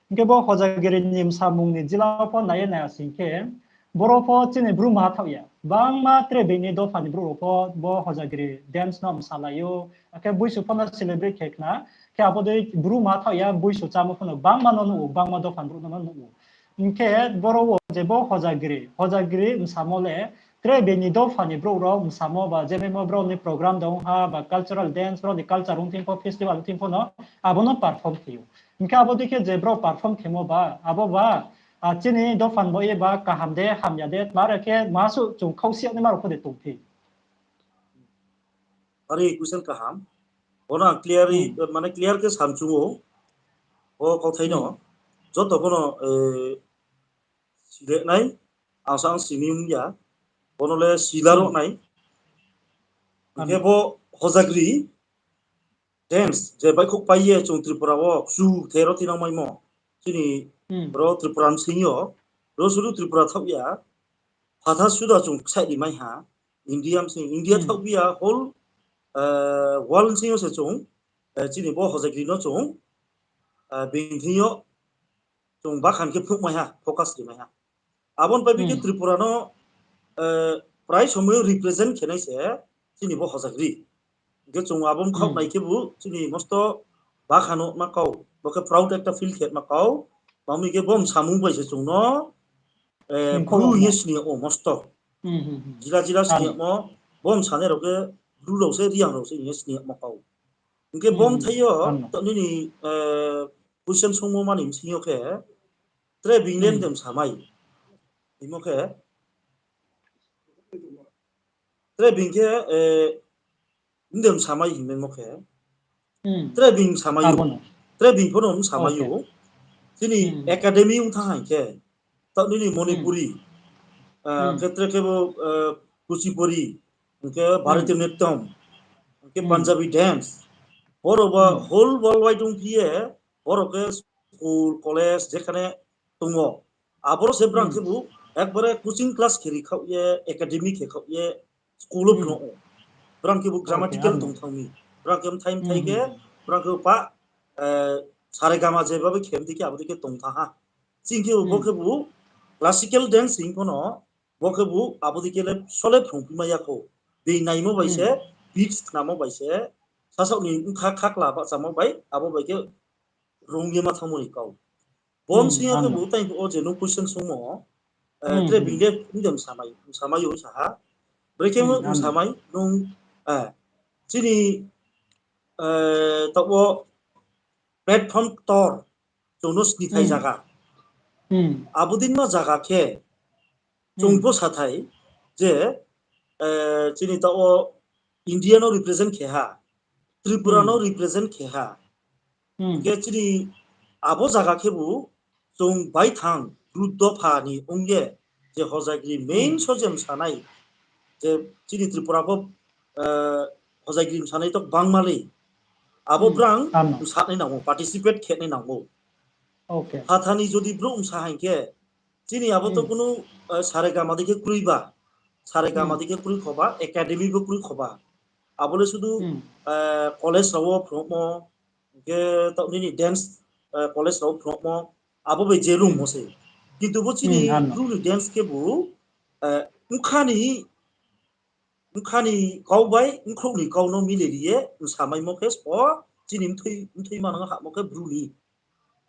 Hing khe bo Hojagiri ni msamung ni jila pho nai ye nai ya sing khe, boro pho chini Bru ma thaoh ya. Bangma tre being ni dopha ni brouh rao pho bo Hojagiri dance no msalai ou, akhe Buisu pho no celebrate khe khna. Khe abo dei Bru ma thaoh ya, Buisu chámo pho no bangma no nuh ou, bangma dopha ni brouh no nuh ou. Hing khe boro wo je bo Hojagiri, Hojagiri msamo le tre being ni dopha ni brouh rao msamo ba je memo brao ni program dong ha ba cultural dance, brao ni culture ong thing pho, festival ong thing pho no abo no perform khe ou. Hing khe abo dei khe je brao perform khemo ba, abo ba chini dopha ni bo ye ba kaham de, hamya de, tma re khe ma suh chung khaohsi yag naima rao pho de tongphi? Are question kaham. Bo no ang clear, mane clear khe samchung ou. Bo kauthai no joto pho no sile nai, ang sa ang simi ong ya. Bo no le sila ro nai. Hing khe bo Hojagiri dance je baihkhouh pai ye chung Tripura wo kchu thero tinang maimo. Chini ro Tripura bsing yo, ro sudu Tripura thaoh ya, phathar suda chung ksaih ri mai ha. India bsing, India thaoh phi ya, whole world bsing yo se chung chini bo Hojagiri no chung being thing yo chung bakhan khe phnuh mai ha, focus ri mai ha. Abo ni pai bi khe Tripura no prai somoi yo represent khe nai se chini bo Hojagiri. Hing khe chung abo mkhaoh nai khebu chini mosto bakhan no ma kau, bo khe proud ekta feel khe ma kau. Mami khe bo msamung bai se chung no Bru hing ye sini yag ou mosto. Jila jila sini yagmo, bo msanai rao khe Bru rao se, Reang rao se hing ye sini yagmo kau. Hing khe bo mthai yo, taoh nini question sungmo mani bsing yo khe, tre being le mdem samai. Hingmo khe, tre being khe, mdem samai hingmaimo khe, tre being samai ou. Tre being pho no msamai ou. Chini academy ong thanng haing khe, taoh nini Manipuri, khe tre khe bo Kuchipuri, hing khe Bharatanatyam, hing khe Punjabi dance. Boro ba whole worldwide ong phi ye, boro khe school, college, jekhane tongmo. Aboro se brang khebu ekbare coaching class khe ri khaoh ye, academy khe khaoh ye, school wo phnuh ou. Brang khebu grammatical tong thanng mi. Brang khe mthai mthai khe, brang khe pa, saregama je babe khe mdei khe abo dei khe tong thanng ha. Ching khe bo khebu classical dance hing pho no, bo khebu abo dei khe le sole phrungphimai ya kho. Being naimo bai se, beats khnamo bai se, sasaoh ni bkha khakla bahchamo bai, abo bai khe rung ye ma thanngmo ni kau. Bom sing yo khe bo tang o je nung question sungmo, eh, tre bing de, bing de msamai, msamai yo sa ha. Brekhe msamai, nung, eh, chini, eh, taoh wo platform ktor, chung no snithai zaga. Abo din no zaga khe, chung pho sathai je, eh, chini taoh wo India no represent khe ha, Tripura no represent khe ha. Hing khe chini abo zaga khebu chung baithang Bru dopha ni ong ye je Hojagiri main so je msanai, je chini Tripura pho, eh, Hojagiri msanai to gbangma le. Abo brang msanai nang ou, participate khe nai nang ou. Phathar ni jodi brouh msa haing khe, chini abo to kunu, eh, saregama dei khe kroi ba, saregama dei khe kroi khoba, academy bo kroi khoba. Abo le sudu, eh, college rao wo phrungmo, hing khe taoh nini dance, eh, college rao wo phrungmo, abo bai je rungmo se. Kintu bo chini Bru ni dance khebu, eh, bkha ni, bkha ni kau bai bkhrouh ni kau no mile ri ye msamaimo khe spo, chini mthoi, mthoi manang hahmo khe Bru ni.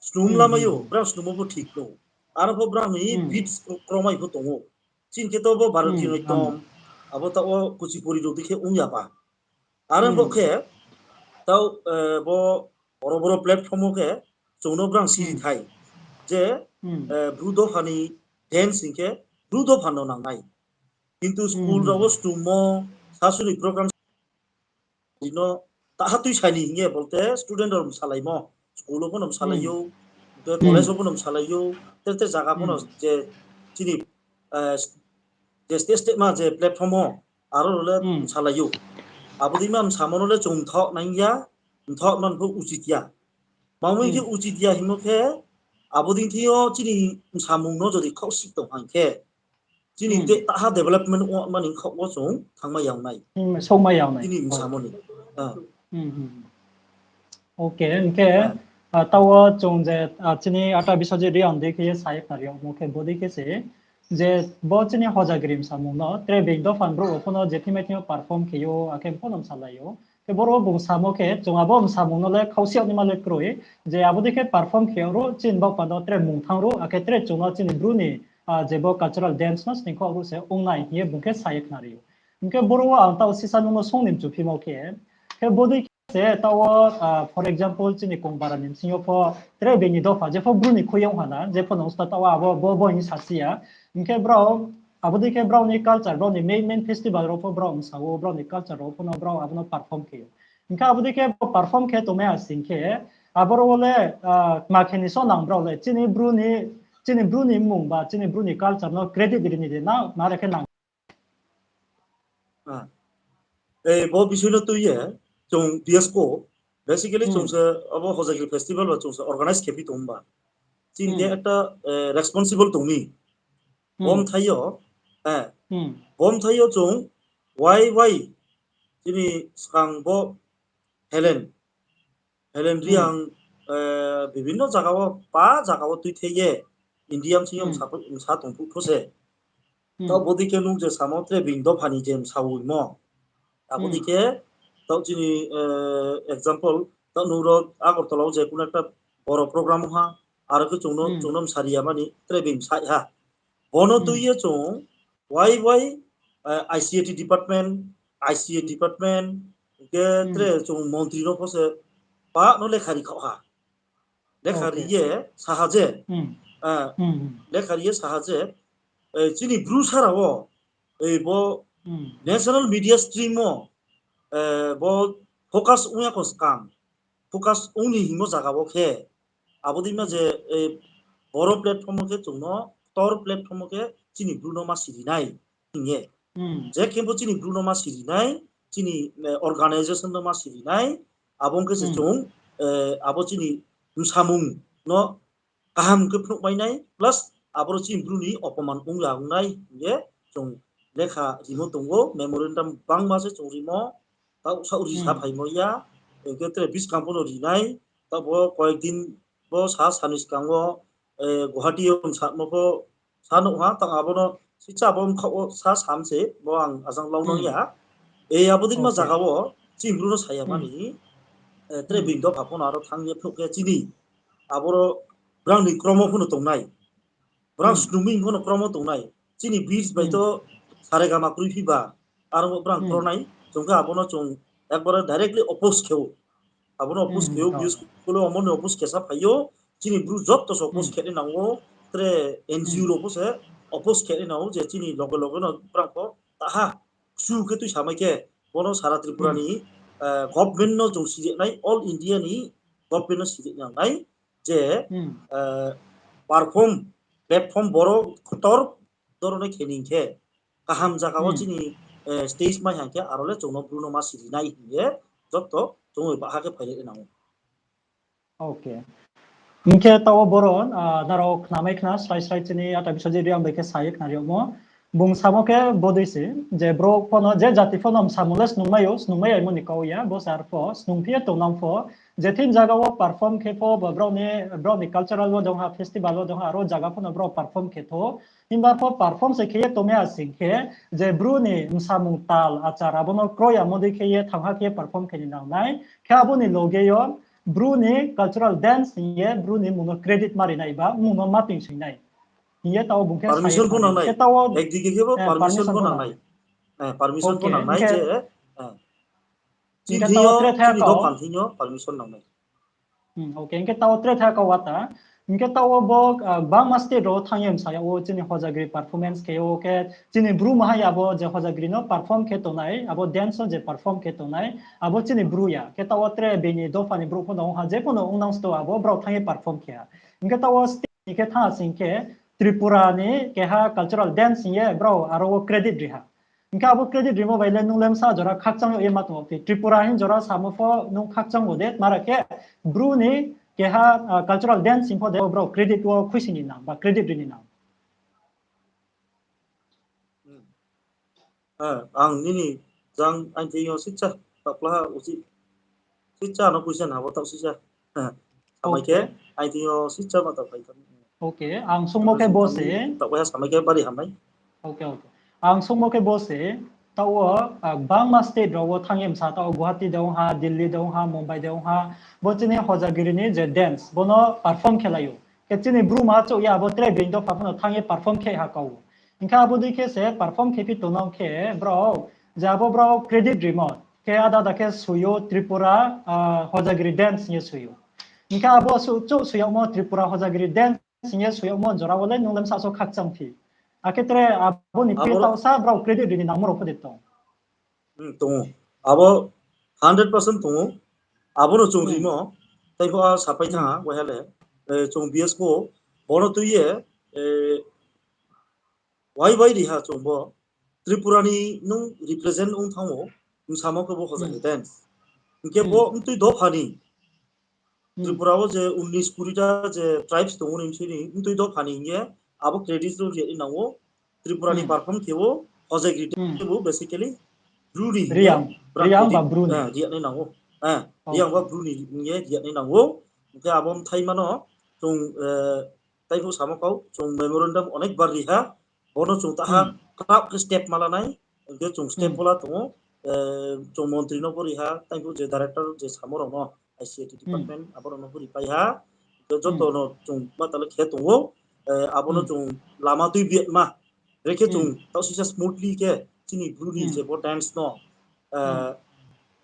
Snum lamai ou, brang snummo pho thik no. Aro pho brang ni beats kromai pho tong ou. Chini khe to bo Bharatiyanatyam, abo taoh wo Kuchipuri rao dei khe ong ya ba. Aro bo khe, taoh, eh, bo boro boro platform wo khe, chung no brang siri thai. Je, eh, Bru dopha ni dance hing khe, Bru dopha no nangnai. Kintu school rao wo snummo, sasuni program no taha tuisai ni hing ye bolte student rao msalaimo, school wo pho no msalai ou, college wo pho no msalai ou, tre tre zaga pho no je chini, eh, je state state ma je platform wo aro rao le msalai ou. Abo dei ma msamo no le chung mthaoh nang ya, mthaoh man pho uchit ya. Mangmui khe uchit ya hingmo khe, abo dei thing yo chini msamung no jodi khaohsih tong hang khe, chini te taha development ong mani khaoh wo chung thanngmai ya nai. Chini msamo ni. Okay, hing khe, taoh wo chung je, chini ata Biswajit Reang dei khe ye sa ye khnari yagmo khe bo dei khe se, je bo chini Hojagiri msamung no tre being dopha ni brouh rao pho no je thimai thing yo perform khe ou, akhe pho no msalai ou. Khe boro bung samo khe, chung abo msamung no le khaohsi yag naima le kroi, je abo dei khe perform khe yag ruh, chini baoh panda tre mung thanng ruh, akhe tre chung no chini Bru ni, je bo cultural dance no sning khaoh ruh se ong nai hing ye bung khe sa ye khnari ou. Hing khe boro wo ang taoh sisa nung no sung ni mchuphimo khe, khe bo dei khe se taoh wo, for example, chini Kongbara ni bsing yo pho tre being ni dopha, jepho Bru ni khui ye ong ha na, jepho nung sta taoh wo abo bo bo hing sa si ya. Hing khe brao, abo dei khe brao ni culture, brao ni main main festival rao pho brao msa ou, brao ni culture rao pho no brao abo no perform khe ou. Hing khe abo dei khe bo perform khe tongmai ha sing khe, aboro wo le, ma khe ni so nang brao le, chini Bru ni, chini Bru ni mmung ba, chini Bru ni culture no credit ri ni de na, ma re khe nang. Bo bisoi no tui ye, chung BSCO, basically chung se abo Hojagiri festival ba chung se organize khe phi tong ba. Chini khe ekta, responsible tong mi. Bo mthai yo, bo mthai yo chung, why, why, chini skang bo Helen, Helen Reang, bibhinno zaga wo, pa zaga wo tuithe ye, India bsing yo msa tong phuh pho se. Taoh bo dei khe nung je samo tre being dopha ni je msaoimo. Abo dei khe, taoh chini, example, taoh nung ro Agartala wo je kuno ekta boro program ong ha, aro khe chung no, chung no msari ya mani tre being msai ha. Bo no tui ye chung, why, why, ICAT department, ICA department, hing khe tre chung montri no pho se, pa no lekha ri khaoh ha. Lekha ri ye sa ha je, lekha ri ye sa ha je, chini Bru sara wo, bo national media stream wo, bo focus ong ya kho skang, focus ong ni hingmo zaga wo khe, abo dei ma je, boro platform wo khe chung no, ktor platform wo khe chini Bru no ma siri nai hing ye. Je khe bo chini Bru no ma siri nai, chini, organisation no ma siri nai, abo ong khe se chung, abo chini msamung no kaham khe phnuh mai nai, plus aboro chini Bru ni opoman ong ya ong nai hing ye chung lekha rimo tong ou, memorandum bangma se chung rimo, taoh saoh ri sa phaimo ya, hing khe tre buskang pho no ri nai, taoh bo koyek din bo sa sani skang wo, Guwahati yo msamo pho sa nuh ha, tang abo no sicha bo mkhaoh wo sa sam se, bo ang ajang lau nang ya. E, abo dei ma zaga wo chini Bru no saya mani, tre being dopha pho no aro thanng ye phnuh khe chini aboro brang ni kromo pho no tongnai. Brang snungming pho no kromo tongnai. Chini beats bai to saregama kroi phi ba, aro brang kronai. Chung khe abo no chung ekbare directly oppose khe ou. Abo no oppose khe ou, bios kule omo ni oppose khe sa phai ou. Chini Bru joto se oppose khe nai nang ou, tre N G O rao pho se oppose khe nai nang ou, je chini loge loge no brang pho taha kchu khe tui samai khe, bo no sara Tripura ni government no chung siri nai, all India ni government no siri nang nai, je perform, platform boro ktor doro no khe ni khe, kaham zaga wo chini stage mai hang khe, aro le chung no Bru no ma siri nai hing ye, joto chung bai baha khe phai le nang ou. Hing khe taoh wo boro, nrao khnamai khna, srai srai chini ata Biswajit Reang bai khe sa ye khnari yagmo. Bung samo khe bodei se, je brouh pho no, je jati pho no msamung le snungmai ou, snungmai yaimo ni kau ya, bo se arpho snungphi ye tongnang pho, je thing zaga wo perform khe pho, ba brao ni cultural wo dong ha, festival wo dong ha, aro zaga pho no brao perform khe tho. Himba pho perform se khe ye tongmai ya sing khe, je Bru ni msamung tal achar abo no kroi yamo dei khe ye thanng ha khe ye perform khe ni nang nai. Khe abo ni loge yo Bru ni cultural dance hing ye Bru ni mmung no credit ma ri nai ba mmung no ma toing soi nai hing ye taoh wo bung khe sa ye khnari. Khe taoh wo permission pho nang nai. Permission pho nang nai. Permission pho nang nai je, chini thing yo, chini dopha thing yo permission nang nai. Hing khe taoh wo tre tha kau wata. Hing khe taoh wo bo gbangma state rao thanng ye msa yag ou chini Hojagiri performance khe ou khe chini Bru maha ya bo je Hojagiri no perform khe tongnai, abo dance no je perform khe tongnai, abo chini Bru ya. Khe taoh wo tre bini dopha ni brouh pho no ong ha, je pho no ong nang sto abo brao thanng ye perform khe ha. Hing khe taoh wo state ni khe thanng ha sing khe Tripura ni keha cultural dance hing ye brao aro wo credit ri ha. Hing khe abo credit rimo bai le nung le bsa jora khakchang yag ye ma tong ou phi. Tripura hing jora samo pho nung khakchang bo de, mara khe Bru ni keha cultural dance hing pho de brao credit wo khuisi ni nang ba credit ri ni nang. Ang nini jang aini thing yo sisa taohpla ha uchih. Sisa no question ha bo taoh sisa. Samai khe, aini thing yo sisa ma taoh phai tha. Ang sungmo khe bo se, taoh bai ha samai khe bari hamnai. Ang sungmo khe bo se, taoh wo gbangma state rao wo thanng ye msa, taoh wo Guwahati de ong ha, Delhi de ong ha, Mumbai de ong ha, bo chini Hojagiri ni je dance bo no perform khe lai ou. Khe chini Bru maha chouh ya abo tre being dopha pho no thanng ye perform khe ha kau. Hing khe abo dei khe se perform khe phi tongnang khe brao, je abo brao credit rimo khe ada ada khe soi ou Tripura Hojagiri dance hing ye soi ou. Hing khe abo chouh soi yagmo Tripura Hojagiri dance hing ye soi yagmo jora wo le nung le bsa so khakchang phi. Akhe tre abo ni phi taoh sa brao credit ri ni nangmo rao pho de tong? Tong ou. Abo hundred percent tong ou. Abo no chung rimo, tei pho a sapai thanng ha, waiha le, chung B S pho, bo no tui ye, wai wai ri ha chung bo, Tripura ni nung represent ong thanng ou, bsamo khe bo Hojagiri dance. Hing khe bo mtui dopha ni, Tripura wo je unis kuri ta je tribes tong ou ni bsing ni, mtui dopha ni hing ye, abo credit rao ri nang ou, Tripura ni perform khe ou, Hojagiri dance khe bo basically Bru ni hing ye, Reang ba Bru ni ri nai nang ou. Reang ba Bru ni hing ye ri nai nang ou. Hing khe abo mthaima no chung, tei pho samo kau, chung memorandum onek bar ri ha, bo no chung taha krap khe step ma la nai, hing khe chung step pho la tong ou, chung montri no pho ri ha, tei pho je director je samo rao no, I C I T department, abo rao no pho ripai ha, hing khe joto no chung ma tale khe tong ou, abo no chung lama tui biatma, brekhe chung taoh sisa smoothly khe, chini Bru ni je bo dance no,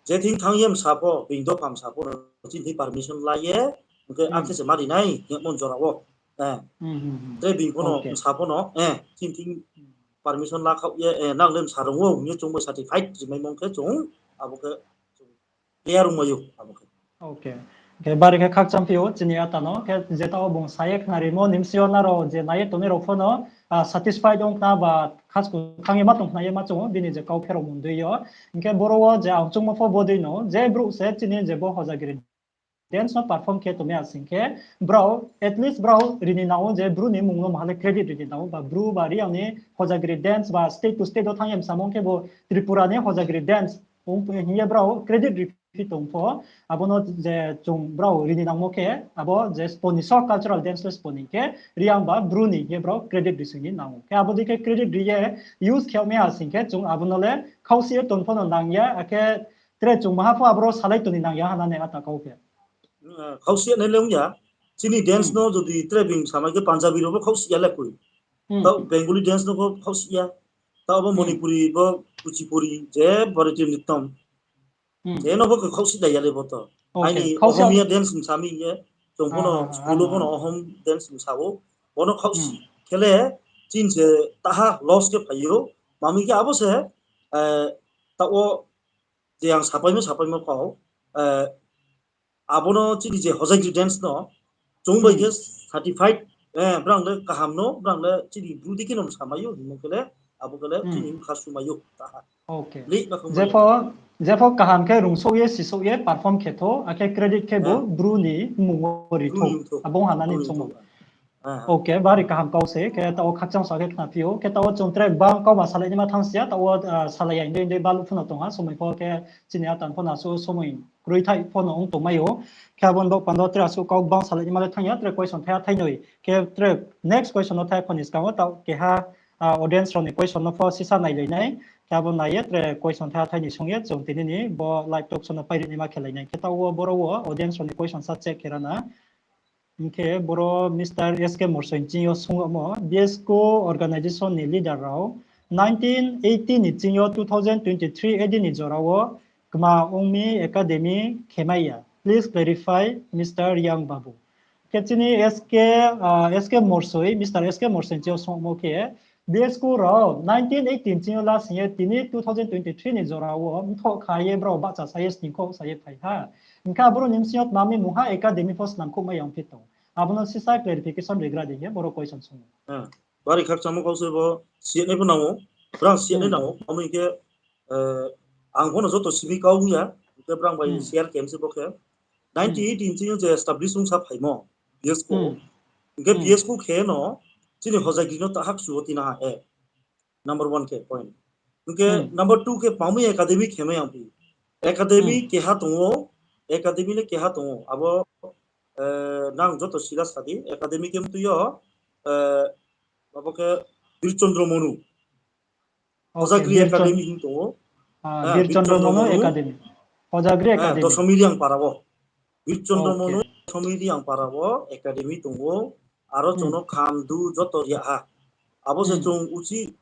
je thing thanng ye msa pho, being dopha msa pho no, chini thing permission la ye, hing khe akhe se ma ri nai, hing ye mon jora wo. Tre being pho no, msa pho no, chini thing permission la khaoh ye, nang le msa rung ou hing ye chung bai certified ri maimo khe chung, abo khe clear ongmai ou, abo khe. Khe bari khe khakchang phi ou, chini ata no, khe je taoh wo bung sa ye khnarimo ni bsing yo nrao je nai ye tongnai rao pho no, satisfied ong khna ba, khasku thanng ye ma tong khna ye ma chung ou, bini je kau pherao mundui yo. Hing khe boro wo je ang chungmo pho bodei no, je brouh se chini je bo Hojagiri dance no perform khe tongmai ya sing khe, brao, at least brao ri ni nang ou je Bru ni mmung no maha le credit ri ni nang ou, ba Bru ba Reang ni Hojagiri dance ba state to state wo thanng ye msamung khe bo Tripura ni Hojagiri dance hing ye brao credit ri phi tong pho, abo no je chung brao ri ni nangmo khe, abo je sponi so cultural dance le sponi khe, Reang ba Bru ni hing ye brao credit ri sing ni nang ou. Khe abo dei khe credit ri ye use khe mai ha sing khe, chung abo no le khausi ye tong pho no nang ya, akhe tre chung maha pho aboro salai tong ni nang ya ha na ne ata kau khe. Khausi ye nai le ong ya, chini dance no jodi tre bini samai khe Punjabi rao bo khausi ya le koi. Tao Bengali dance no bo khausi ya. Tao bo Manipuri bo Kuchipuri je Bharatanatyam. Je no bo khe khausi lai ya le bo to. Aini Ohomia dance msa mi ye. Chung bo no school wo bo no Ohom dance msa ou. Bo no khausi khe le chini se taha loss khe phai ou. Mami khe abo se, tao je ang sapaimo, sapaimo kau, abo no chini je Hojagiri dance no, chung bai khe certified, brang le kaham no, brang le chini Bru dei khe no samai ou, hingmo khe le, abo khe le chini bkha sumai ou, taha. Jepho, jepho kaham khe rungsouh ye, sisouh ye, perform khe thou, akhe credit khe bo Bru ni mmung wo ri thou. Abo ong ha na ni chung. Ok, bari kaham kau se, khe tao khakchang sa khe khnaphi ou, khe tao chung tre bang kauma salai naima thanng si ya, tao salai ya hing dei hing dei baluh pho no tong ha, somoi pho khe chini atan pho no asuh somoi kroi thai pho no ong tongmai ou. Khe abo ni baoh panda tre asuh kau bang salai naima le thanng ya, tre question thaiha thainoi. Khe tre next question no thai pho ni skang wo tao keha audience rao ni question no pho sisa nailai nai. Khe abo nai ye tre question thaiha thainoi song ye chung tini ni bo live talk show no pairi naima khelai nai. Khe tao wo boro wo audience rao ni question sa check khe ra na. Hing khe boro Mister S K Morsoi ni ching yo sung yagmo, B S K organization ni leader rao nineteen eighty ni ching yo two thousand twenty-three A D ni jora wo kma ong mi academy khemai ya. Please clarify, Mister Reang Babu. Khe chini S K, S K Morsoi, Mister S K Morsoi ni ching yo sung yagmo khe, B S K rao nineteen eighty ni ching yo la sing ye tini two thousand twenty-three ni jora wo mthoh kha ye brao bahcha sa ye sningkhouh sa ye phai ha. Hing khe aboro ni bsing yo tma mi mungha academy pho snamkhouh mai ya ongphi tong. Abo no sisa clarification rigra di hing ye boro question sung ou. Bari khakchangmo kau se bo, siyanai pho nang ou, brang siyanai nang ou, abo hing khe, ang pho no joto simi kau ong ya, hing khe brang bai share khe se bo khe. Ninety eight ni ching yo je establish ong sa phaimo, B S K. Hing khe B S K khe no, chini Hojagiri no tahak suh wo tina ha, number one khe point. Hing khe number two khe pamui academy khemai ang phi. Academy keha tong ou, academy le keha tong ou. Abo, nang joto sila sa di, academy khe mtui yo, abo khe Bir Chandra Manu. Hojagiri Academy hing tong ou. Bir Chandra Manu Academy. Hojagiri Academy. Dosomiriang para wo. Bir Chandra Manu Dosomiriang para wo academy tong ou. Aro chung no kham du joto ri ha. Abo se chung uchi,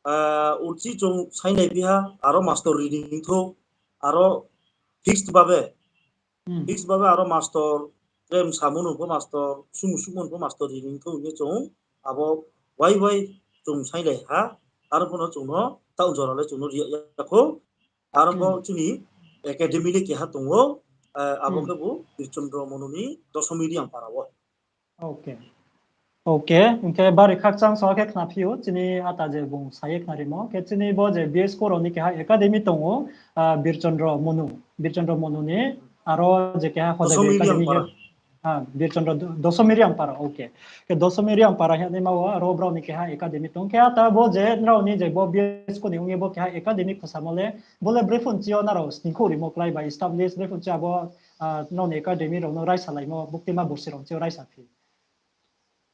uchi chung sainai phi ha, aro master ri ni thou, aro fixed babe, fixed babe aro master, tre msa mano pho master, sumu sumu pho master ri ni thou hing ye chung, abo wai wai chung sainai ha, aro pho no chung no, taoh jora le chung no ri ya khou, aro pho chini academy le keha tong ou, abo khe bo Bir Chandra Manu ni Dosomiriang para wo. Ok, hing khe bari khakchang sa khe khnaphi ou, chini ata je bung sa ye khnarimo, khe chini bo je B S K rao ni keha academy tong ou, Bir Chandra Manu, Bir Chandra Manu ni, aro je keha Hojagiri Academy, Bir Chandra Dosomiriang para, ok. Khe Dosomiriang para hingnaima wo aro brao ni keha academy tong. Khe ata bo je nrao ni je bo B S K ni ong ye bo keha academy khosamo le, bo le brephuh ni ching yo nrao sningkhouh rimo klái bai establish, brephuh ni ching yo abo, nrao ni academy rao no raisalaimo, buktima borsi rao ni ching yo raisa phi.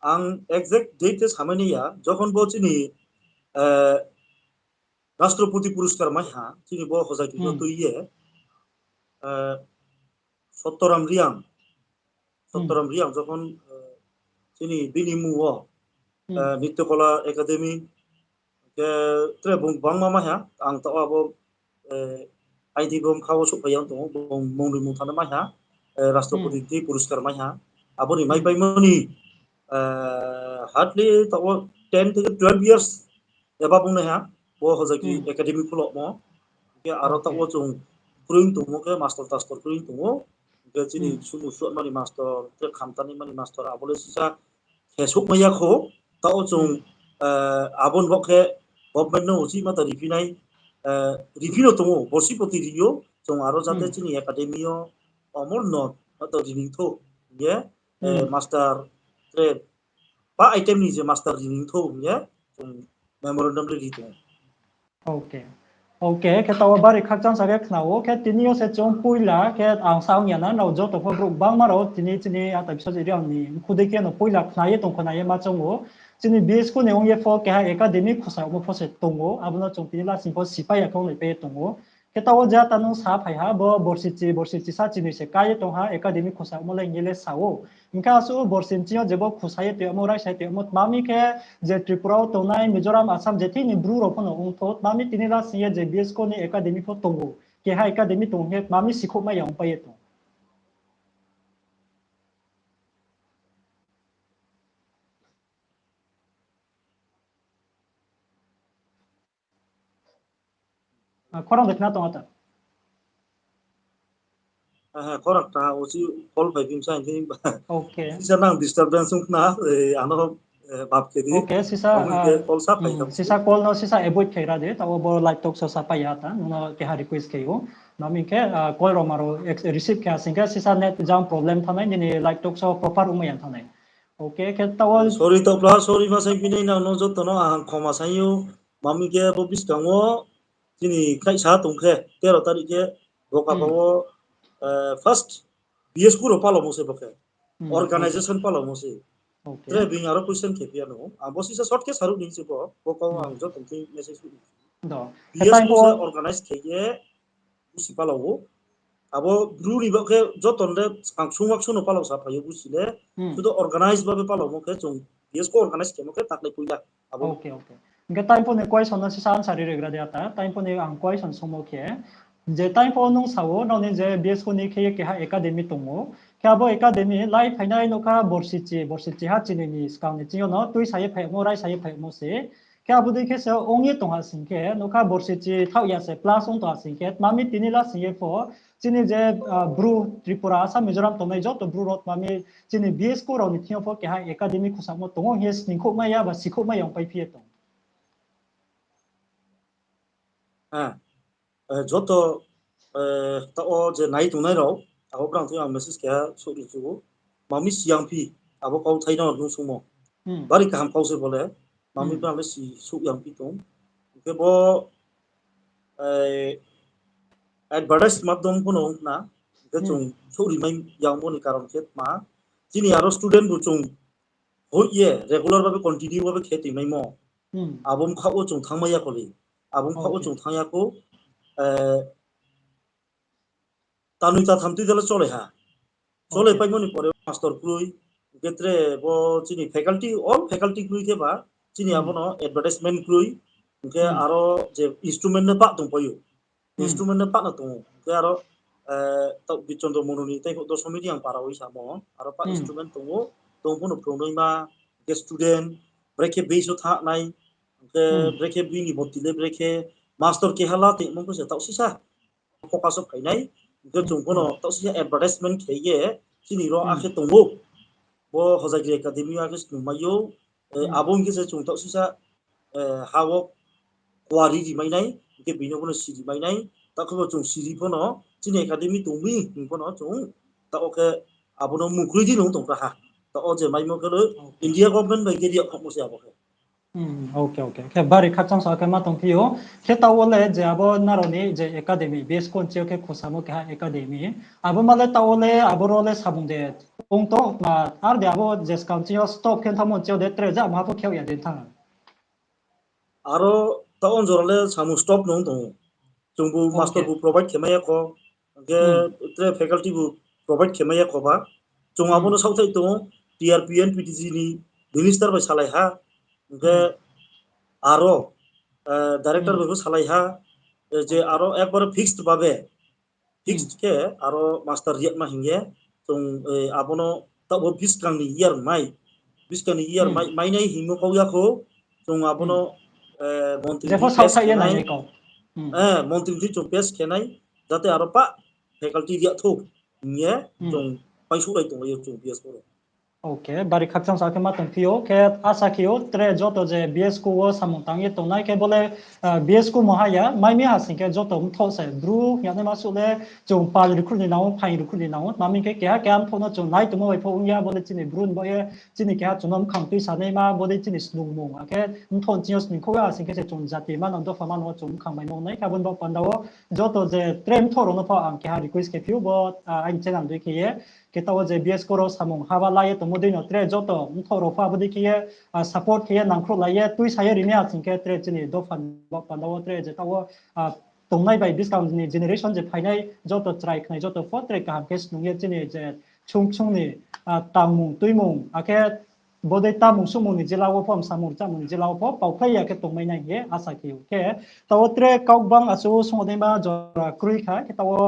Ang exact date khe samai nai ya, jokhon bo chini, Rashtrapati Puraskar mai ha, chini bo Hojagiri no tui ye, Sottoram Reang, Sottoram Reang jokhon, chini bini mmung wo, Nitya Kala Academy, khe tre bung bangma mai ha, ang taoh abo, aini bo mkha wo souhphai ya tong ou, bung mungri mungtham mai ha, Rashtrapati tei Puraskar mai ha, abo ni maipaimani, hardly taoh wo ten theke twelve years eba bung nai ha, bo Hojagiri Academy khulomo, khe aro taoh wo chung kroi tongmo khe master taster kroi tong ou, khe chini sumu suatmani master, tre khamtani mani master, abo le sisa khe souhmai ya khou, taoh wo chung, abo ni bo khe government no uchih ma ta riphi nai, riphi no tong ou, borsi poti ri ou, chung aro jate chini academy yo omor no ma ta ri ni thou hing ye, master tre pa item ni je master ri ni thou hing ye, chung memorandum le ri tong ou. Ok. Ok, khe taoh wo bari khakchang sa khe khna ou. Khe tini yo se chung poila khe ang sa ong ya na, nrao joto pho brouh bangma rao tini chini ata bisa je ri ang ni mkhu dei khe no poila khna ye tong khna ye ma choung ou. Chini B S K ni ong ye pho keha academy khusa omo pho se tong ou, abo no chung tini lasing pho sipai ya khe onglaipai ye tong ou. Khe taoh wo je ata nung sa phai ha, bo borsi chi, borsi chi sa chinoi se ka ye tong ha, academy khusa omo le hing ye le sa ou. Hing khe asuh borsi ching yo je bo khusa ye tongmo, raisa ye tongmo, tma mi khe je Tripura wo tongnai, Mizoram, Assam, je thini Bru rao pho no ong tho, tma mi tini lasing ye je B S K ni academy pho tong ou, keha academy tong ou, tma mi sikhouhmai ya ongpai ye tong. Ah, khorang de khna tong ata. Aha, khorang ta, o si call phai phim sa, I think. Ok. Sisa nang disturbance ong khna, eh, ano, eh, map khe di. Ok, sisa, Amo ah, khe call sa phai mm, kha. Sisa call no sisa avoid khe ra di, taoh wo bo live talk show sa pai ya ta, nung no keha request khe ou. Tma mi khe, ah, call rao ma rao ex-, receive khe ha sing khe sisa net jang problem thanng nai, nini live talk show proper ongmai ya thanng nai. Ok, khe taoh wo sorry taoh pla, sorry ma sai phinai nang no joto no ang khoma sai ou. Tma mi khe bo buskang wo chini khlaihsa tong khe, tero tarik khe bo kaba Hmm. wo, eh, first B S K rao palamo se bo khe. Hmm, ok. Organisation palamo se. Ok. Tre bini aro question khe phi ya no. Ang bo sisa short khe saruh ni se bo, bo kau Hmm. ang joto thing message hoih ni. Do. Khe B S K time pho se organize khe ye, busi palao ou. Abo Bru ni ba khe joto ni le ang sungwak sung no palao sa phai ou busi le. Hmm. Sudu organize babe palamo khe chung B S K organize khemo khe taklai poila. Abo. Ok, ok. Hingkhe time pho ni question no sisa answer ri regra de ata. Time pho ni ang question sungmo khe, je time pho nung sa ou, nrao ni je B S K ni khe ye keha academy tong ou. Khe abo academy lai phainai nokha borsi chi, borsi chi ha chini ni skang ni ching yo no tuisa ye phaimo, raisa ye phaimo se. Khe abo dei khe se ong ye tong ha sing khe, nokha borsi chi thaoh ya se plus ong tong ha sing khe, tma mi tini la sing ye pho, chini je, ah, Bru, Tripura, Assam, Mizoram tongnai joto Bru rao tma mi chini B S K rao ni thing yo pho keha academy khusamo tong ou hing ye sningkhouhmai ya ba sikhouhmai ya ongpai phi ye tong. Ah, eh, joto, eh, taoh wo je nai tongnai rao, abo brang thing ang message keha souh ri chu ou. Tma mi si yang phi, abo kauthai no nung sungmo. Hmm. Bari kaham kau se bo le, tma mi Hmm. brang le si souh yang phi tong. Hingkhe bo, eh, advertise madhyom pho no ong khna. Hingkhe Hmm. chung souh rimai yangmo ni karon khe tma. Chini aro student bu chung hoih ye regular babe continue babe khe tongmaimo. Hmm. Abo bkha wo chung thanngmai ya kho le. Abo bkha wo Ok. chung thanng ya kho, eh, tanoi tatham tui dala cholai ha. Cholai Ok. paimo ni pore master kroi, hingkhe tre bo chini faculty, all faculty kroi khe ba, chini Hmm. abo no advertisement kroi, hingkhe Hmm. aro je instrument no pah tongpai ou. Hmm. Instrument no pah no tong ou. Hingkhe aro, eh, taoh Birchandra Monu ni tei pho Dosomi ni ang para oi samo, aro pah Hmm. instrument tong ou, tong pho no phrungnaima, hingkhe student, brekhe base wo thanng nai, hingkhe Hmm. brekhe bini boti le brekhe master keha la tongmo khe se taoh sisa focus wo phainai, hingkhe Hmm. chung pho no Hmm. taoh sisa advertisement khe ye, chini ro Hmm. akhe tong ou. Bo Hojagiri Academy akhe snungmai ou, eh, Hmm. abo hingkhe se chung taoh sisa, eh, ha wo kuari rimai nai, hingkhe bini pho no siri mai nai, taoh khe bo chung siri pho no, chini academy tong mi hing pho no chung, taoh khe abo no mungkroi di nung tong kha ha. Taoh wo je maimo khe le Ok. India government bai khe ri yag khamo se abo khe. Hmm, ok, ok. Khe bari khakchang sa khe ma tong phi ou. Khe taoh wo le je abo nrao ni je academy, B S K ni ching yo khe khusamo keha academy. Abo ma le taoh wo le abo ro le samung de ong tong ma, ar de abo je skang ching yo stop khe thanngmo ching yo de tre ja ma pho khe ya de thanng. Aro taoh wo jora le samung stop no ong tong ou. Chung bu Ok. master bu provide khe mai ya kho, hingkhe Hmm. tre faculty bu provide khe mai ya kho ba. Chung abo no Hmm. saohthai tong ou, T R P N P T G ni minister bai salai ha, hingkhe Hmm. aro, eh, director Hmm. bai bo salai ha, eh, je Ok. aro ekbare fixed babe, fixed Hmm. khe aro master ri yag ma hing ye, chung, eh, abo no taoh bo buskang ni year mai, buskang ni year Hmm. mai, mai nai hingmo kau ya kho, chung abo no, Hmm. eh, montri Jepho ni test saohthai ye khe nai, nai kau. Hmm. eh, montri ni chung test khe nai, jate aro pah faculty ri yag thou hing ye, Hmm. chung paisouhlai tonglai ou chung B S K rao. Ok, bari khakchang sa khe ma tongphi ou, khe asa khe ou, tre joto je B S K wo samung tang ye tongnai khe bo le, ah, B S K mungha ya, mai mi ha sing khe joto mthoh se, Bru hing ya nai ma suh le, chung pal recruit ni nang ou, phaing recruit ni nang ou, tma hing khe keha keha mthoh no chung nai tongmo bai pho ong ya, bo le chini Bru ni baoh ye, chini keha chung no mkhang tuisa naima, bo le chini snungmung, akhe mthoh chini yo snung khouh ya, sing khe se chung jati manang dopha manang wo chung mkhang mai nung nai, khe abo ni baoh panda wo, joto je tre mthoh rao no pho ang keha request khe phi ou, bo, ah, aini channel dei khe ye, khe taoh wo je B S K rao samung haba la ye tongmo dei no tre joto mthoh rao pho abo dei khe ye, ah, support khe ye nangkhruhlai ye tuisa ye ri mi ha sing khe tre chini dopha ni baoh panda wo tre je taoh wo, ah, tongnai bai buskang ni generation je phainai joto chrai khnai joto pho tre kaham khe snung ye chini je chung chung ni, ah, tangmung tuimung akhe bodei tamung sumung ni jila wo pho, samung rchamung ni jila wo pho paukhlai ya khe tongmai nai hing ye asa khe ou. Khe taoh wo tre kau bang achu sung naima jora kroi kha, khe taoh wo,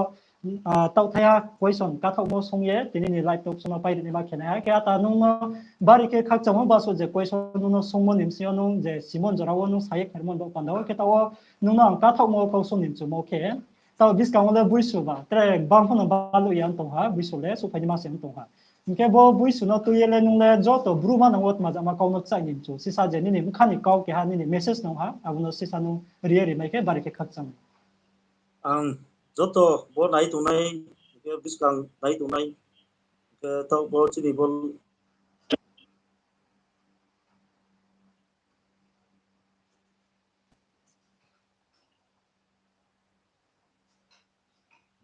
ah, taoh thaiha question kathaohmo sung ye tini ni live talk show no pai ri naima khe nai ha. Khe ata nung no bari khe khakchangmo baso je question nung no sungmo ni bsing yo nung je simon jora wo nung sa ye khermo ni baoh panda wo khe taoh wo nung no ang kathaohmo kau sung ni mchumo khe, taoh buskang wo le Buisu ba tre bang pho no baluh ya tong ha, Buisu le suhphai ni ma se tong ha. Hing khe bo Buisu no tui ye le nung le joto Bru manang wo tma jama kau no kchaih ni mchu, sisa je nini bkha ni kau keha nini message nung ha, abo no sisa nung ri ye rimai khe bari khe khakchang. Ang joto bo nai tongnai, hing khe buskang nai tongnai, hing khe taoh bo chini bo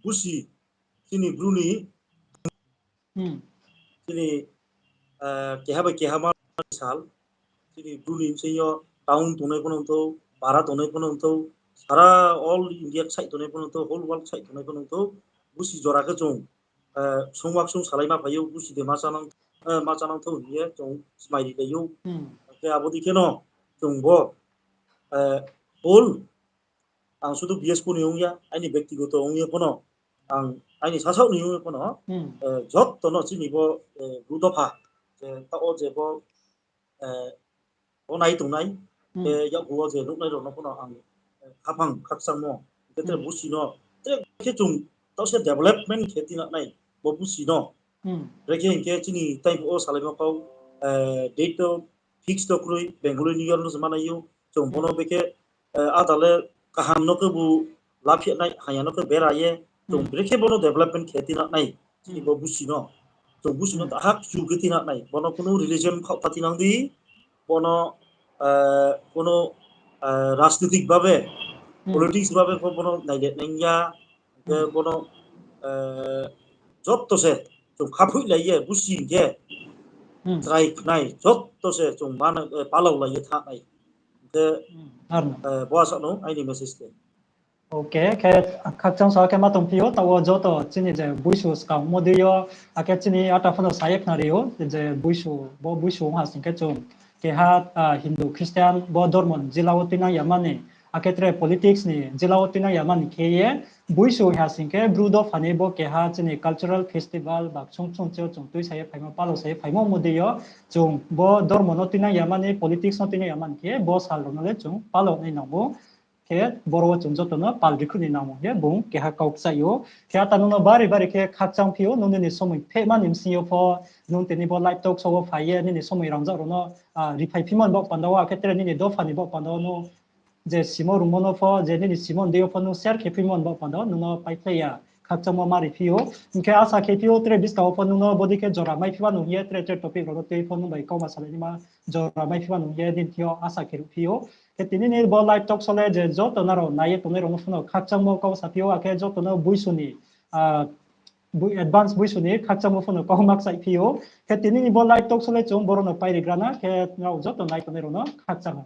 Busi, chini Bru ni, Hmm. chini, ah, keha bai keha ma sal, chini Bru ni bsing yo town tongnai pho no thou, para tongnai pho no thou, sara all India ksaih tongnai pho no thou, whole world ksaih tongnai pho no thou, Busi jora khe chung, ah, sungma sung salai ma phai ou, Busi de ma chanang, ah, ma chanang thou hing ye chung smai ri lai ou. Hmm. Khe abo dei khe no chung bo, ah, whole Ang sudu B S K ni ong ya, aini bektigoto ong ye pho no, ang aini sasaoh ni ong ye pho no, Hmm. eh, joto no chini bo, eh, Bru dopha, je taoh wo je bo, eh, bo nai tongnai, Hmm. eh, yakgu wo je nuhnai rao no pho no ang, eh, khaphang khakchangmo, hing khe tre Hmm. Busi no, tre khe chung taoh se development khe tinang nai, bo Busi no. Hmm. Brekhe hing khe chini time wo salaimo kau, eh, date to fix to kroi, Bengali New Year no se manai ou, chung bo no Hmm. brekhe, eh, ada le kaham no khe bu laphi nai, haya no khe bera ye, chung Hmm. brekhe bo no development khe tinang nai, chini Hmm. bo Busi no. Chung Busi no Hmm. ta hak chu khe tinang nai, bo no kuno religion khaoh pha tinang di, bo no, eh, kuno, eh, rajnitik babe, Hmm. politics babe pho bo no naile nai ya, hing khe Hmm. bo no, eh, joto se chung khaphoih lai ye, Busi hing khe Hmm. chrai khnai, joto se chung ma nang, eh, palao lai ye thanng nai. Hing khe, Hmm. Ar no. eh, bo asa no aini message khe. Ok, khe khakchang sa khe ma tongphi ou, taoh wo joto chini je Buisu skangmo dei yo, akhe chini ata pho no sa ye khnari ou, je Buisu, bo Buisu ong ha sing khe chung keha, ah, Hindu, Christian, bo dormo ni jila wo tuinang yamani, akhe tre politics ni jila wo tuinang yamani khe ye, Buisu ha sing khe Bru dopha ni bo keha chini cultural festival ba chung chung cheo chung tuisa ye phaimo, palao sa ye phaimo mo dei yo, chung bo dormo no tuinang yamani, politics no tuinang yamani khe bo sal rao no le chung palao nai nang ou. Khe boro wo chung joto no pal recruit ni nangmo ye bung keha kau kchaih ou. Khe ata nung no bari bari khe khakchang phi ou, nung nini somoi phehma ni bsing yo pho, nung tini bo live talk show wo phai ye nini somoi rangzag rao no, ah, riphai phimo ni baoh panda wo, akhe tre nini dopha ni baoh panda wo nung je simo rungmo no pho, je nini simo ni dei yo pho nung share khe phimo ni baoh panda wo, nung no paikhlai ya khakchangmo ma ri phi ou. Hing khe asa khe phi ou, tre buskang wo pho nung no bodei khe jora mai phi wa nung ye, tre tre topic rao no tui pho nung bai kauma salai naima jora mai phi wa nung ye, nini thing yo asa khe ruh phi ou. Khe tini ni bo live talk show le je joto nrao nai ye tongnai rao no pho no khakchangmo kau sa phi ou, akhe joto no Buisu ni, ah, boi-, advance Buisu ni khakchangmo pho no kau ma kchaih phi ou. Khe tini ni bo live talk show le chung boro no pai ri gra na, khe nrao joto nai tongnai rao no khakchang ha.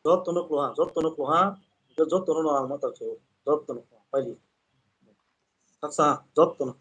Joto no klo ha, joto no klo ha, joto no no ang ma ta khe, joto no klo ha, pai ri. Khakchang ha, joto no.